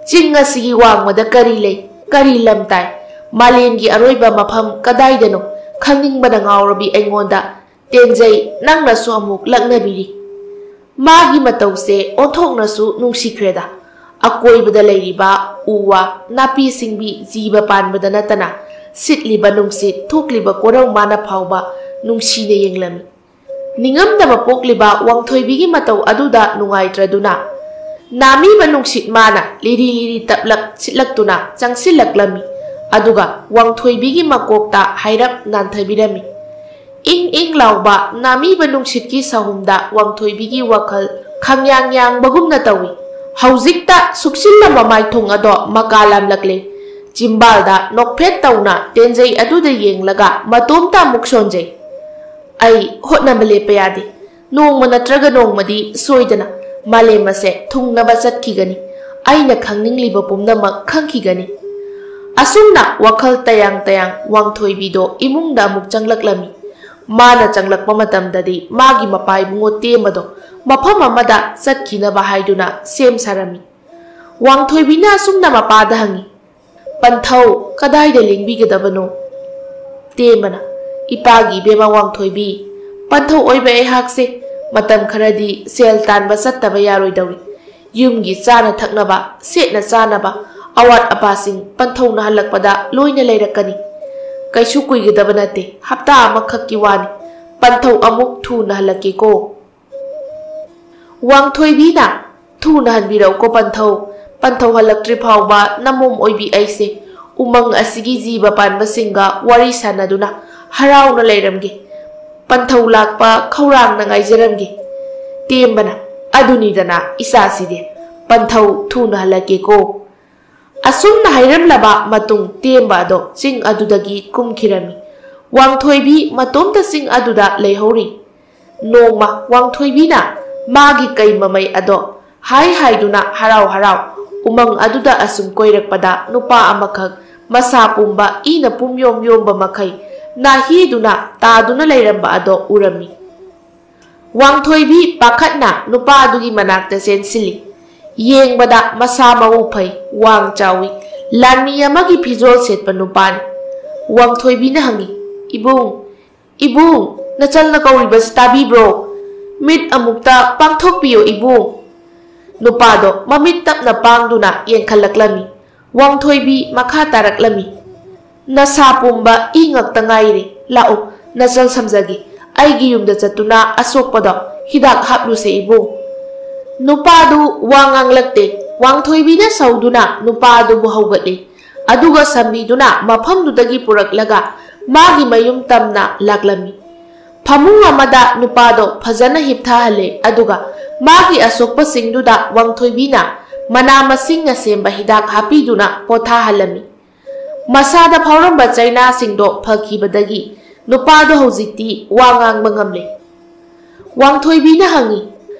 "ꯆꯤꯡ ꯑꯁꯤꯒꯤ ꯋꯥꯡꯃꯗ ꯀꯔꯤ ꯂꯩ? ꯀꯔꯤ ꯂꯝ ꯇꯥꯏ? ꯃꯥꯂꯦꯝꯒꯤ ꯑꯔꯣꯏꯕ ꯃꯐꯝ ꯀꯗꯥꯏꯗꯅꯣ? ꯈꯪꯅꯤꯡꯕꯅ ꯉꯥꯎꯔꯕꯤ ꯑꯩꯉꯣꯟꯗ ꯇꯦꯟꯖꯩ ꯅꯪꯅꯁꯨ ꯑꯃꯨꯛ ꯂꯛꯅꯕꯤꯔꯤ"꯫ ꯃꯥꯒꯤ ꯃꯇꯧꯁꯦ ꯑꯣꯟꯊꯣꯛꯅꯁꯨ ꯅꯨꯡꯁꯤꯈ꯭ꯔꯦꯗ꯫ ꯑꯀꯣꯏꯕꯗ ꯂꯩꯔꯤꯕ ꯎ ꯋꯥ, ꯅꯥꯄꯤ ꯁꯤꯡꯕꯤ, ꯖꯤꯕ ꯄꯥꯟꯕꯗ ꯅꯠꯇꯅ ꯁꯤꯠꯂꯤꯕ ꯅꯨꯡꯁꯤꯠ, ꯊꯣꯛꯂꯤꯕ ꯀꯣꯔꯧ ꯃꯥꯅ ꯐꯥꯎꯕ ꯅꯨꯡꯁꯤꯅ ꯌꯦꯡꯂꯝꯃꯤ꯫ ꯅꯤꯡꯉꯝꯗꯕ ꯄꯣꯛꯂꯤꯕ ꯋꯥꯡꯊꯣꯏꯕꯤꯒꯤ ꯃꯇꯧ ꯑꯗꯨꯗ ꯅꯨꯡꯉꯥꯏꯇ꯭ꯔꯗꯨꯅ, ꯅꯥꯃꯤꯕ ꯅꯨꯡꯁꯤꯠ ꯃꯥꯅ ꯂꯤꯔꯤ ꯂꯤꯔꯤ ꯇꯞꯂꯞ ꯁꯤꯠꯂꯛꯇꯨꯅ ꯆꯪꯁꯤꯜꯂꯛꯂꯝꯃꯤ꯫ ꯑꯗꯨꯒ ꯋꯥꯡꯊꯣꯏꯕꯤꯒꯤ ꯃꯀꯣꯛꯇ ꯍꯥꯏꯔꯞ ꯅꯥꯟꯊꯕꯤꯔꯝꯃꯤ꯫ ꯏꯪ ꯏꯪ ꯂꯥꯎꯕ ꯅꯥꯃꯤꯕ ꯅꯨꯡꯁꯤꯠꯀꯤ ꯁꯍꯨꯝꯗ ꯋꯥꯡꯊꯣꯏꯕꯤꯒꯤ ꯋꯥꯈꯜ ꯈꯪꯌꯥꯡ ꯌꯥꯡꯕꯒꯨꯝꯅ ꯇꯧꯏ꯫ ꯍꯧꯖꯤꯛꯇ ꯁꯨꯛꯁꯤꯜꯂꯝꯕ ꯃꯥꯏꯊꯣꯡ ꯑꯗꯣ ꯃꯀꯥ ꯂꯥꯝꯂꯛꯂꯦ꯫ ꯆꯤꯝꯕꯥꯜꯗ ꯅꯣꯛꯐꯦꯠ ꯇꯧꯅ ꯇꯦꯟꯖꯩ ꯑꯗꯨꯗ ꯌꯦꯡꯂꯒ ꯃꯇꯣꯝꯇ ꯑꯃꯨꯛ ꯁꯣꯟꯖꯩ꯫ ꯑꯩ ꯍꯣꯠꯅꯕ ꯂꯦꯞꯄ ꯌꯥꯗꯦ꯫ ꯅꯣꯡꯃ ꯅꯠꯇ꯭ꯔꯒ ꯅꯣꯡꯃꯗꯤ ꯁꯣꯏꯗꯅ ꯃꯥꯂꯦꯝ ꯑꯁꯦ ꯊꯨꯡꯅꯕ ꯆꯠꯈꯤꯒꯅꯤ꯫ ꯑꯩꯅ ꯈꯪꯅꯤꯡꯂꯤꯕ ꯄꯨꯝꯅꯃꯛ ꯈꯪꯈꯤꯒꯅꯤ꯫ ꯑꯁꯨꯝꯅ ꯋꯥꯈꯜ ꯇꯌꯥꯡ ꯇꯌꯥꯡ ꯋꯥꯡꯊꯣꯏꯕꯤꯗꯣ ꯏꯃꯨꯡꯗ ꯑꯃꯨꯛ ꯆꯪꯂꯛꯂꯝꯃꯤ꯫ ꯃꯥꯅ ꯆꯪꯂꯛꯄ ꯃꯇꯝꯗꯗꯤ ꯃꯥꯒꯤ ꯃꯄꯥ ꯏꯕꯨꯡꯉꯣ ꯇꯦꯝꯕꯗꯣ ꯃꯐꯝ ꯑꯃꯗ ꯆꯠꯈꯤꯅꯕ ꯍꯥꯏꯗꯨꯅ ꯁꯦꯝ ꯁꯥꯔꯝꯃꯤ꯫ ꯋꯥꯡꯊꯣꯏꯕꯤꯅ ꯑꯁꯨꯝꯅ ꯃꯄꯥꯗ ꯍꯪꯉꯤ, "ꯄꯟꯊꯧ ꯀꯗꯥꯏꯗ ꯂꯦꯡꯕꯤꯒꯗꯕꯅꯣ?" ꯇꯦꯝꯕꯅ, "ꯏꯄꯥꯒꯤ ꯏꯕꯦꯝꯃ ꯋꯥꯡꯊꯣꯏꯕꯤ, ꯄꯟꯊꯧ ꯑꯣꯏꯕ ꯑꯩꯍꯥꯛꯁꯦ ꯃꯇꯝ ꯈꯔꯗꯤ ꯁꯦꯜ ꯇꯥꯟꯕ ꯆꯠꯇꯕ ꯌꯥꯔꯣꯏꯗꯧꯔꯤ꯫ ꯌꯨꯝꯒꯤ ꯆꯥꯅ ꯊꯛꯅꯕ, ꯁꯦꯠꯅ ꯆꯥꯅꯕ, ꯑꯋꯥꯠ ꯑꯄꯥꯁꯤꯡ ꯄꯟꯊꯧꯅ ꯍꯜꯂꯛꯄꯗ ꯂꯣꯏꯅ ꯂꯩꯔꯛꯀꯅꯤ꯫ ꯀꯩꯁꯨ ꯀꯨꯏꯒꯗꯕ ꯅꯠꯇꯦ, ꯍꯞꯇꯥ ꯑꯃꯈꯛꯀꯤ ꯋꯥꯅꯤ꯫ ꯄꯟꯊꯧ ꯑꯃꯨꯛ ꯊꯨꯅ ꯍꯜꯂꯛꯀꯦꯀꯣ꯫" ꯋꯥꯡꯊꯣꯏꯕꯤꯅ, "ꯊꯨꯅ ꯍꯟꯕꯤꯔꯛꯎꯀꯣ ꯄꯟꯊꯧ꯫ ꯄꯟꯊꯧ ꯍꯜꯂꯛꯇ꯭ꯔꯤ ꯐꯥꯎꯕ ꯅꯃꯣꯝ ꯑꯣꯏꯕꯤ ꯑꯩꯁꯦ ꯎꯃꯪ ꯑꯁꯤꯒꯤ ꯖꯤꯕ ꯄꯥꯟꯕꯁꯤꯡꯒ ꯋꯥꯔꯤ ꯁꯥꯟꯅꯗꯨꯅ ꯍꯔꯥꯎꯅ ꯂꯩꯔꯝꯒꯦ꯫ ꯄꯟꯊꯧ ꯂꯥꯛꯄ ꯈꯧꯔꯥꯡꯅ ꯉꯥꯏꯖꯔꯝꯒꯦ꯫" ꯇꯦꯝꯕꯅ, "ꯑꯗꯨꯅꯤꯗꯅ ꯏꯆꯥꯁꯤꯗꯤ꯫ ꯄꯟꯊꯧ ꯊꯨꯅ ꯍꯜꯂꯛꯀꯦꯀꯣ꯫" ꯑꯁꯨꯝꯅ ꯍꯥꯏꯔꯝꯂꯕ ꯃꯇꯨꯡ ꯇꯦꯝꯕ ꯑꯗꯣ ꯆꯤꯡ ꯑꯗꯨꯗꯒꯤ ꯀꯨꯝꯈꯤꯔꯝꯃꯤ꯫ ꯋꯥꯡꯊꯣꯏꯕꯤ ꯃꯇꯣꯝꯇ ꯆꯤꯡ ꯑꯗꯨꯗ ꯂꯩꯍꯧꯔꯤ꯫ ꯅꯣꯡꯃ ꯋꯥꯡꯊꯣꯏꯕꯤꯅ ꯃꯥꯒꯤ ꯀꯩ ꯃꯃꯩ ꯑꯗꯣ ꯍꯥꯏ ꯍꯥꯏꯗꯨꯅ ꯍꯔꯥꯎ ꯍꯔꯥꯎ ꯎꯃꯪ ꯑꯗꯨꯗ ꯑꯁꯨꯝ ꯀꯣꯏꯔꯛꯄꯗ ꯅꯨꯄꯥ ꯑꯃꯈꯛ ꯃꯁꯥ ꯄꯨꯝꯕ ꯏꯅ ꯄꯨꯝꯌꯣꯝ ꯌꯣꯝꯕ ꯃꯈꯩ ꯅꯥꯍꯤꯗꯨꯅ ꯇꯥꯗꯨꯅ ꯂꯩꯔꯝꯕ ꯑꯗꯣ ꯎꯔꯝꯃꯤ꯫ ꯋꯥꯡꯊꯣꯏꯕꯤ ꯄꯥꯈꯠꯅ ꯅꯨꯄꯥ ꯑꯗꯨꯒꯤ ꯃꯅꯥꯛꯇ ꯆꯦꯟꯁꯤꯜꯂꯤ꯫ ꯌꯦꯡꯕꯗ ꯃꯁꯥ ꯃꯎ ꯐꯩ, ꯋꯥꯡ ꯆꯥꯎꯏ, ꯂꯥꯟꯃꯤ ꯑꯃꯒꯤ ꯐꯤꯖꯣꯜ ꯁꯦꯠꯄ ꯅꯨꯄꯥꯅꯤ꯫ ꯋꯥꯡꯊꯣꯏꯕꯤꯅ ꯍꯪꯉꯤ, "ꯏꯕꯨꯡ, ꯏꯕꯨꯡ, ꯅꯆꯜꯅ ꯀꯧꯔꯤꯕꯁꯤ ꯇꯥꯕꯤꯕ꯭ꯔꯣ?" "ꯃꯤꯠ ꯑꯃꯨꯛꯇ ꯄꯥꯡꯊꯣꯛꯄꯤꯌꯨ, ꯏꯕꯨꯡ"꯫ ꯅꯨꯄꯥꯗꯣ ꯃꯃꯤꯠ ꯇꯞꯅ ꯄꯥꯡꯗꯨꯅ ꯌꯦꯡꯈꯠꯂꯛꯂꯝꯃꯤ꯫ ꯋꯥꯡꯊꯣꯏꯕꯤ ꯃꯈꯥ ꯇꯥꯔꯛꯂꯝꯃꯤ, "ꯅꯁꯥ ꯄꯨꯝꯕ ꯏ ꯉꯛꯇ ꯉꯥꯏꯔꯦ꯫ ꯂꯥꯛꯎ, ꯅꯆꯜ ꯁꯝꯖꯒꯦ꯫ ꯑꯩꯒꯤ ꯌꯨꯝꯗ ꯆꯠꯇꯨꯅ ꯑꯁꯣꯛꯄꯗꯣ ꯍꯤꯗꯥꯛ ꯍꯥꯞꯂꯨꯁꯦ, ꯏꯕꯨꯡ"꯫ ꯅꯨꯄꯥꯗꯨ ꯋꯥ ꯉꯥꯡꯂꯛꯇꯦ꯫ ꯋꯥꯡꯊꯣꯏꯕꯤꯅ ꯁꯧꯗꯨꯅ ꯅꯨꯄꯥꯗꯨꯕꯨ ꯍꯧꯒꯠꯂꯤ꯫ ꯑꯗꯨꯒ ꯁꯝꯕꯤꯗꯨꯅ ꯃꯐꯝꯗꯨꯗꯒꯤ ꯄꯨꯔꯛꯂꯒ ꯃꯥꯒꯤ ꯃꯌꯨꯝ ꯇꯝꯅ ꯂꯥꯛꯂꯝꯃꯤ꯫ ꯐꯃꯨꯡ ꯑꯃꯗ ꯅꯨꯄꯥꯗꯣ ꯐꯖꯅ ꯍꯤꯞꯊꯍꯜꯂꯦ, ꯑꯗꯨꯒ ꯃꯥꯒꯤ ꯑꯁꯣꯛꯄꯁꯤꯡꯗꯨꯗ ꯋꯥꯡꯊꯣꯏꯕꯤꯅ ꯃꯅꯥ ꯃꯁꯤꯡꯅ ꯁꯦꯝꯕ ꯍꯤꯗꯥꯛ ꯍꯥꯞꯄꯤꯗꯨꯅ ꯄꯣꯊꯥꯍꯜꯂꯝꯃꯤ꯫ ꯃꯁꯥꯗ ꯐꯥꯎꯔꯝꯕ ꯆꯩꯅꯥꯁꯤꯡꯗꯣ ꯐꯈꯤꯕꯗꯒꯤ ꯅꯨꯄꯥꯗꯣ ꯍꯧꯖꯤꯛꯇꯤ ꯋꯥ ꯉꯥꯡꯕ ꯉꯝꯂꯦ꯫ ꯋꯥꯡꯊꯣꯏꯕꯤꯅ ꯍꯪꯉꯤ,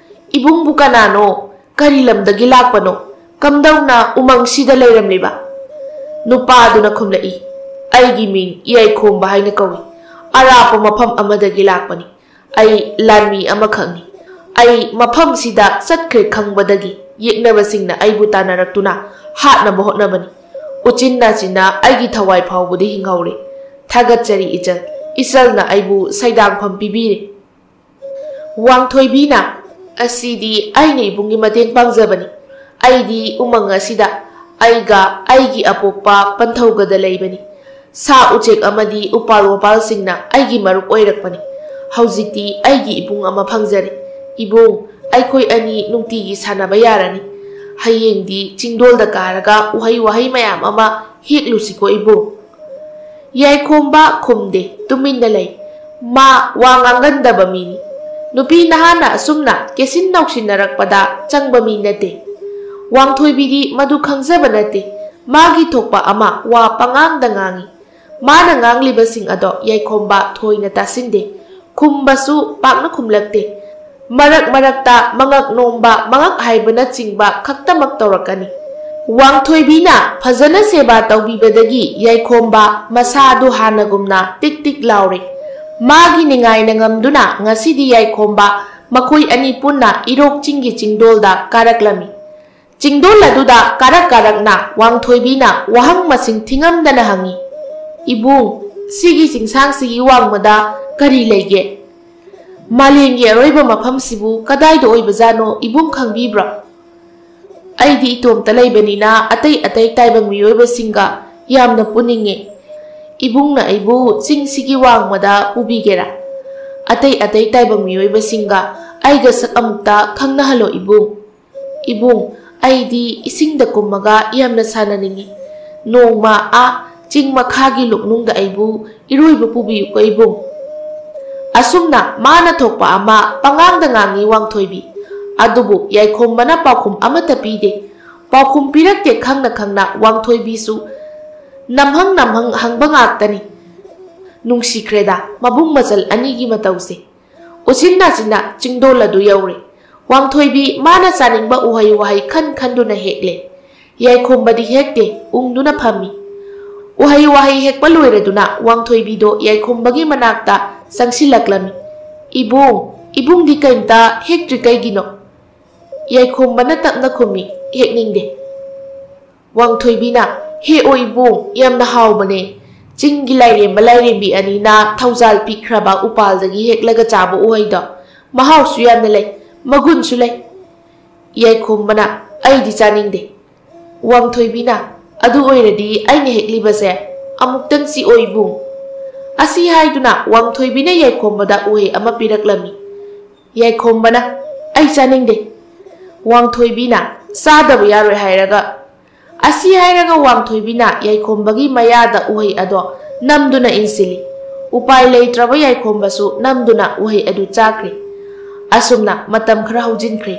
"ꯏꯕꯨꯡꯕꯨ ꯀꯅꯥꯅꯣ? ꯀꯔꯤ ꯂꯝꯗꯒꯤ ꯂꯥꯛꯄꯅꯣ? ꯀꯝꯗꯧꯅ ꯎꯃꯪꯁꯤꯗ ꯂꯩꯔꯝꯂꯤꯕ?" ꯅꯨꯄꯥꯗꯨꯅ ꯈꯨꯝꯂꯛꯏ, "ꯑꯩꯒꯤ ꯃꯤꯡ ꯏꯌꯥꯏꯈꯣꯝꯕ ꯍꯥꯏꯅ ꯀꯧꯏ꯫ ꯑꯔꯥꯞꯄ ꯃꯐꯝ ꯑꯃꯗꯒꯤ ꯂꯥꯛꯄꯅꯤ꯫ ꯑꯩ ꯂꯥꯟꯃꯤ ꯑꯃꯈꯛꯅꯤ꯫ ꯑꯩ ꯃꯐꯝꯁꯤꯗ ꯆꯠꯈ꯭ꯔꯦ ꯈꯪꯕꯗꯒꯤ ꯌꯦꯛꯅꯕꯁꯤꯡꯅ ꯑꯩꯕꯨ ꯇꯥꯟꯅꯔꯛꯇꯨꯅ ꯍꯥꯠꯅꯕ ꯍꯣꯠꯅꯕꯅꯤ꯫ ꯎꯆꯤꯟ ꯅꯥꯆꯤꯟꯅ ꯑꯩꯒꯤ ꯊꯋꯥꯏ ꯐꯥꯎꯕꯗꯤ ꯍꯤꯡꯍꯧꯔꯦ꯫ ꯊꯥꯒꯠꯆꯔꯤ ꯏꯆꯜ꯫ ꯏꯆꯜꯅ ꯑꯩꯕꯨ ꯁꯩꯗꯥꯡꯐꯝ ꯄꯤꯕꯤꯔꯦ"꯫ ꯋꯥꯡꯊꯣꯏꯕꯤꯅ, "ꯑꯁꯤꯗꯤ ꯑꯩꯅ ꯏꯕꯨꯡꯒꯤ ꯃꯇꯦꯡ ꯄꯥꯡꯖꯕꯅꯤ꯫ ꯑꯩꯗꯤ ꯎꯃꯪ ꯑꯁꯤꯗ ꯑꯩꯒ ꯑꯩꯒꯤ ꯑꯄꯣꯛꯄ ꯄꯟꯊꯧꯒꯗ ꯂꯩꯕꯅꯤ꯫ ꯁꯥ ꯎꯆꯦꯛ ꯑꯃꯗꯤ ꯎꯄꯥꯜ ꯋꯥꯄꯥꯜꯁꯤꯡꯅ ꯑꯩꯒꯤ ꯃꯔꯨꯞ ꯑꯣꯏꯔꯛꯄꯅꯤ꯫ ꯍꯧꯖꯤꯛꯇꯤ ꯑꯩꯒꯤ ꯏꯕꯨꯡ ꯑꯃ ꯐꯪꯖꯔꯦ꯫ ꯏꯕꯨꯡ, ꯑꯩꯈꯣꯏ ꯑꯅꯤ ꯅꯨꯡꯇꯤꯒꯤ ꯁꯥꯟꯅꯕ ꯌꯥꯔꯅꯤ꯫ ꯍꯌꯦꯡꯗꯤ ꯆꯤꯡꯗꯣꯜꯗ ꯀꯥꯔꯒ ꯎꯍꯩ ꯋꯥꯍꯩ ꯃꯌꯥꯝ ꯑꯃ ꯍꯦꯛꯂꯨꯁꯤꯀꯣ, ꯏꯕꯨꯡ"꯫ ꯌꯥꯏꯈꯣꯝꯕ ꯈꯨꯝꯗꯦ, ꯇꯨꯃꯤꯟꯅ ꯂꯩ꯫ ꯃꯥ ꯋꯥ ꯉꯥꯡꯒꯟꯗꯕ ꯃꯤꯅꯤ꯫ ꯅꯨꯄꯤ ꯅꯍꯥꯅ ꯑꯁꯨꯝꯅ ꯀꯦꯁꯤꯟ ꯅꯧꯁꯤꯟꯅꯔꯛꯄꯗ ꯆꯪꯕ ꯃꯤ ꯅꯠꯇꯦ꯫ ꯋꯥꯡꯊꯣꯏꯕꯤꯗꯤ ꯃꯗꯨ ꯈꯪꯖꯕ ꯅꯠꯇꯦ꯫ ꯃꯥꯒꯤ ꯊꯣꯛꯄ ꯑꯃ ꯋꯥ ꯄꯉꯥꯡꯗ ꯉꯥꯡꯏ꯫ ꯃꯥꯅ ꯉꯥꯡꯂꯤꯕꯁꯤꯡ ꯑꯗꯣ ꯌꯥꯏꯈꯣꯝꯕ ꯊꯣꯏꯅ ꯇꯥꯁꯤꯟꯗꯦ꯫ ꯈꯨꯝꯕꯁꯨ ꯄꯥꯛꯅ ꯈꯨꯝꯂꯛꯇꯦ꯫ ꯃꯔꯛ ꯃꯔꯛꯇ ꯃꯉꯛ ꯅꯣꯝꯕ, ꯃꯉꯛ ꯍꯥꯏꯕꯅꯆꯤꯡꯕ ꯈꯛꯇꯃꯛ ꯇꯧꯔꯛꯀꯅꯤ꯫ ꯋꯥꯡꯊꯣꯏꯕꯤꯅ ꯐꯖꯅ ꯁꯦꯕꯥ ꯇꯧꯕꯤꯕꯗꯒꯤ ꯌꯥꯏꯈꯣꯝꯕ ꯃꯁꯥꯗꯨ ꯍꯥꯟꯅꯒꯨꯝꯅ ꯇꯤꯛ ꯇꯤꯛ ꯂꯥꯎꯔꯦ꯫ ꯃꯥꯒꯤ ꯅꯤꯡꯉꯥꯏꯅ ꯉꯝꯗꯨꯅ ꯉꯁꯤꯗꯤ ꯌꯥꯏꯈꯣꯝꯕ ꯃꯈꯣꯏ ꯑꯅꯤ ꯄꯨꯟꯅ ꯏꯔꯣꯛ ꯆꯤꯡꯒꯤ ꯆꯤꯡꯗꯣꯜꯗ ꯀꯥꯔꯛꯂꯝꯃꯤ꯫ ꯆꯤꯡꯗꯣꯜ ꯑꯗꯨꯗ ꯀꯥꯔꯛ ꯀꯥꯔꯛꯅ ꯋꯥꯡꯊꯣꯏꯕꯤꯅ ꯋꯥꯍꯪ ꯃꯁꯤꯡ ꯊꯤꯉꯝꯗꯅ ꯍꯪꯉꯤ, "ꯏꯕꯨꯡ, ꯁꯤꯒꯤ ꯆꯤꯡꯁꯥꯡꯁꯤꯒꯤ ꯋꯥꯡꯃꯗ ꯀꯔꯤ ꯂꯩꯒꯦ?" "ꯃꯥꯂꯦꯝꯒꯤ ꯑꯔꯣꯏꯕ ꯃꯐꯝꯁꯤꯕꯨ ꯀꯗꯥꯏꯗ ꯑꯣꯏꯕꯖꯥꯠꯅꯣ, ꯏꯕꯨꯡ ꯈꯪꯕꯤꯕ꯭ꯔꯣ? ꯑꯩꯗꯤ ꯏꯇꯣꯝꯇ ꯂꯩꯕꯅꯤꯅ ꯑꯇꯩ ꯑꯇꯩ ꯇꯥꯏꯕꯪ ꯃꯤꯑꯣꯏꯕꯁꯤꯡꯒ ꯌꯥꯝꯅ ꯄꯨꯅꯤꯡꯉꯦ꯫ ꯏꯕꯨꯡꯅ ꯑꯩꯕꯨ ꯆꯤꯡꯁꯤꯒꯤ ꯋꯥꯡꯃꯗ ꯄꯨꯕꯤꯒꯦꯔꯥ? ꯑꯇꯩ ꯑꯇꯩ ꯇꯥꯏꯕꯪ ꯃꯤꯑꯣꯏꯕꯁꯤꯡꯒ ꯑꯩꯒ ꯁꯛ ꯑꯃꯨꯛꯇ ꯈꯪꯅꯍꯜꯂꯣ, ꯏꯕꯨꯡ꯫ ꯏꯕꯨꯡ, ꯑꯩꯗꯤ ꯏꯁꯤꯡꯗ ꯀꯨꯝꯃꯒ ꯌꯥꯝꯅ ꯁꯥꯟꯅꯅꯤꯡꯉꯤ꯫ ꯅꯣꯡꯃ ꯑꯥ ꯆꯤꯡ ꯃꯈꯥꯒꯤ ꯂꯨꯞꯅꯨꯡꯗ ꯑꯩꯕꯨ ꯏꯔꯣꯏꯕ ꯄꯨꯕꯤꯌꯨꯀꯣ, ꯏꯕꯨꯡ"꯫ ꯑꯁꯨꯝꯅ ꯃꯥꯅ ꯊꯣꯛꯄ ꯑꯃ ꯄꯉꯥꯡꯗ ꯉꯥꯡꯉꯤ ꯋꯥꯡꯊꯣꯏꯕꯤ꯫ ꯑꯗꯨꯕꯨ ꯌꯥꯏꯈꯣꯝꯕꯅ ꯄꯥꯎꯈꯨꯝ ꯑꯃꯠꯇ ꯄꯤꯗꯦ꯫ ꯄꯥꯎꯈꯨꯝ ꯄꯤꯔꯛꯇꯦ ꯈꯪꯅ ꯈꯪꯅ ꯋꯥꯡꯊꯣꯏꯕꯤꯁꯨ ꯅꯝꯍꯪ ꯅꯝꯍꯪ ꯍꯪꯕ ꯉꯥꯛꯇꯅꯤ꯫ ꯅꯨꯡꯁꯤꯈ꯭ꯔꯦꯗ ꯃꯕꯨꯡ ꯃꯆꯜ ꯑꯅꯤꯒꯤ ꯃꯇꯧꯁꯦ꯫ ꯎꯆꯤꯟ ꯅꯥꯆꯤꯟꯅ ꯆꯤꯡꯗꯣꯜ ꯑꯗꯨ ꯌꯧꯔꯦ꯫ ꯋꯥꯡꯊꯣꯏꯕꯤ ꯃꯥꯅ ꯆꯥꯅꯤꯡꯕ ꯎꯍꯩ ꯋꯥꯍꯩ ꯈꯟ ꯈꯟꯗꯨꯅ ꯍꯦꯛꯂꯦ꯫ ꯌꯥꯏꯈꯣꯝꯕꯗꯤ ꯍꯦꯛꯇꯦ, ꯎꯪꯗꯨꯅ ꯐꯝꯃꯤ꯫ ꯎꯍꯩ ꯋꯥꯍꯩ ꯍꯦꯛꯄ ꯂꯣꯏꯔꯗꯨꯅ ꯋꯥꯡꯊꯣꯏꯕꯤꯗꯣ ꯌꯥꯏꯈꯣꯝꯕꯒꯤ ꯃꯅꯥꯛꯇ ꯆꯪꯁꯤꯜꯂꯛꯂꯝꯃꯤ꯫ "ꯏꯕꯨꯡ, ꯏꯕꯨꯡꯗꯤ ꯀꯩꯝꯇ ꯍꯦꯛꯇ꯭ꯔꯤ ꯀꯩꯒꯤꯅꯣ?" ꯌꯥꯏꯈꯣꯝꯕꯅ ꯇꯞꯅ ꯈꯨꯝꯃꯤ, "ꯍꯦꯛꯅꯤꯡꯗꯦ"꯫ ꯋꯥꯡꯊꯣꯏꯕꯤꯅ, "ꯍꯦꯛꯑꯣ ꯏꯕꯨꯡ, ꯌꯥꯝꯅ ꯍꯥꯎꯕꯅꯦ꯫ ꯆꯤꯡꯒꯤ ꯂꯥꯏꯔꯦꯝꯕ ꯂꯥꯏꯔꯦꯝꯕꯤ ꯑꯅꯤꯅ ꯊꯧꯖꯥꯜ ꯄꯤꯈ꯭ꯔꯕ ꯎꯄꯥꯜꯗꯒꯤ ꯍꯦꯛꯂꯒ ꯆꯥꯕ ꯎꯍꯩꯗꯣ꯫ ꯃꯍꯥꯎꯁꯨ ꯌꯥꯝꯅ ꯂꯩ, ꯃꯒꯨꯟꯁꯨ ꯂꯩ"꯫ ꯌꯥꯏꯈꯣꯝꯕꯅ, "ꯑꯩꯗꯤ ꯆꯥꯅꯤꯡꯗꯦ"꯫ ꯋꯥꯡꯊꯣꯏꯕꯤꯅ, "ꯑꯗꯨ ꯑꯣꯏꯔꯗꯤ ꯑꯩꯅ ꯍꯦꯛꯂꯤꯕꯁꯦ ꯑꯃꯨꯛꯇꯪ ꯆꯤꯛꯑꯣ ꯏꯕꯨꯡ"꯫ ꯑꯁꯤ ꯍꯥꯏꯗꯨꯅ ꯋꯥꯡꯊꯣꯏꯕꯤꯅ ꯌꯥꯏꯈꯣꯝꯕꯗ ꯎꯍꯩ ꯑꯃ ꯄꯤꯔꯛꯂꯝꯃꯤ꯫ ꯌꯥꯏꯈꯣꯝꯕꯅ, "ꯑꯩ ꯆꯥꯅꯤꯡꯗꯦ"꯫ ꯋꯥꯡꯊꯣꯏꯕꯤꯅ, "ꯆꯥꯗꯕ ꯌꯥꯔꯣꯏ ꯍꯥꯏꯔꯒ"꯫ ꯑꯁꯤ ꯍꯥꯏꯔꯒ ꯋꯥꯡꯊꯣꯏꯕꯤꯅ ꯌꯥꯏꯈꯣꯝꯕꯒꯤ ꯃꯌꯥꯗ ꯎꯍꯩ ꯑꯗꯣ ꯅꯝꯗꯨꯅ ꯏꯟꯁꯤꯜꯂꯤ꯫ ꯎꯄꯥꯏ ꯂꯩꯇ꯭ꯔꯕ ꯌꯥꯏꯈꯣꯝꯕꯁꯨ ꯅꯝꯗꯨꯅ ꯎꯍꯩ ꯑꯗꯨ ꯆꯥꯈ꯭ꯔꯦ꯫ ꯑꯁꯨꯝꯅ ꯃꯇꯝ ꯈꯔ ꯍꯧꯖꯤꯟꯈ꯭ꯔꯦ꯫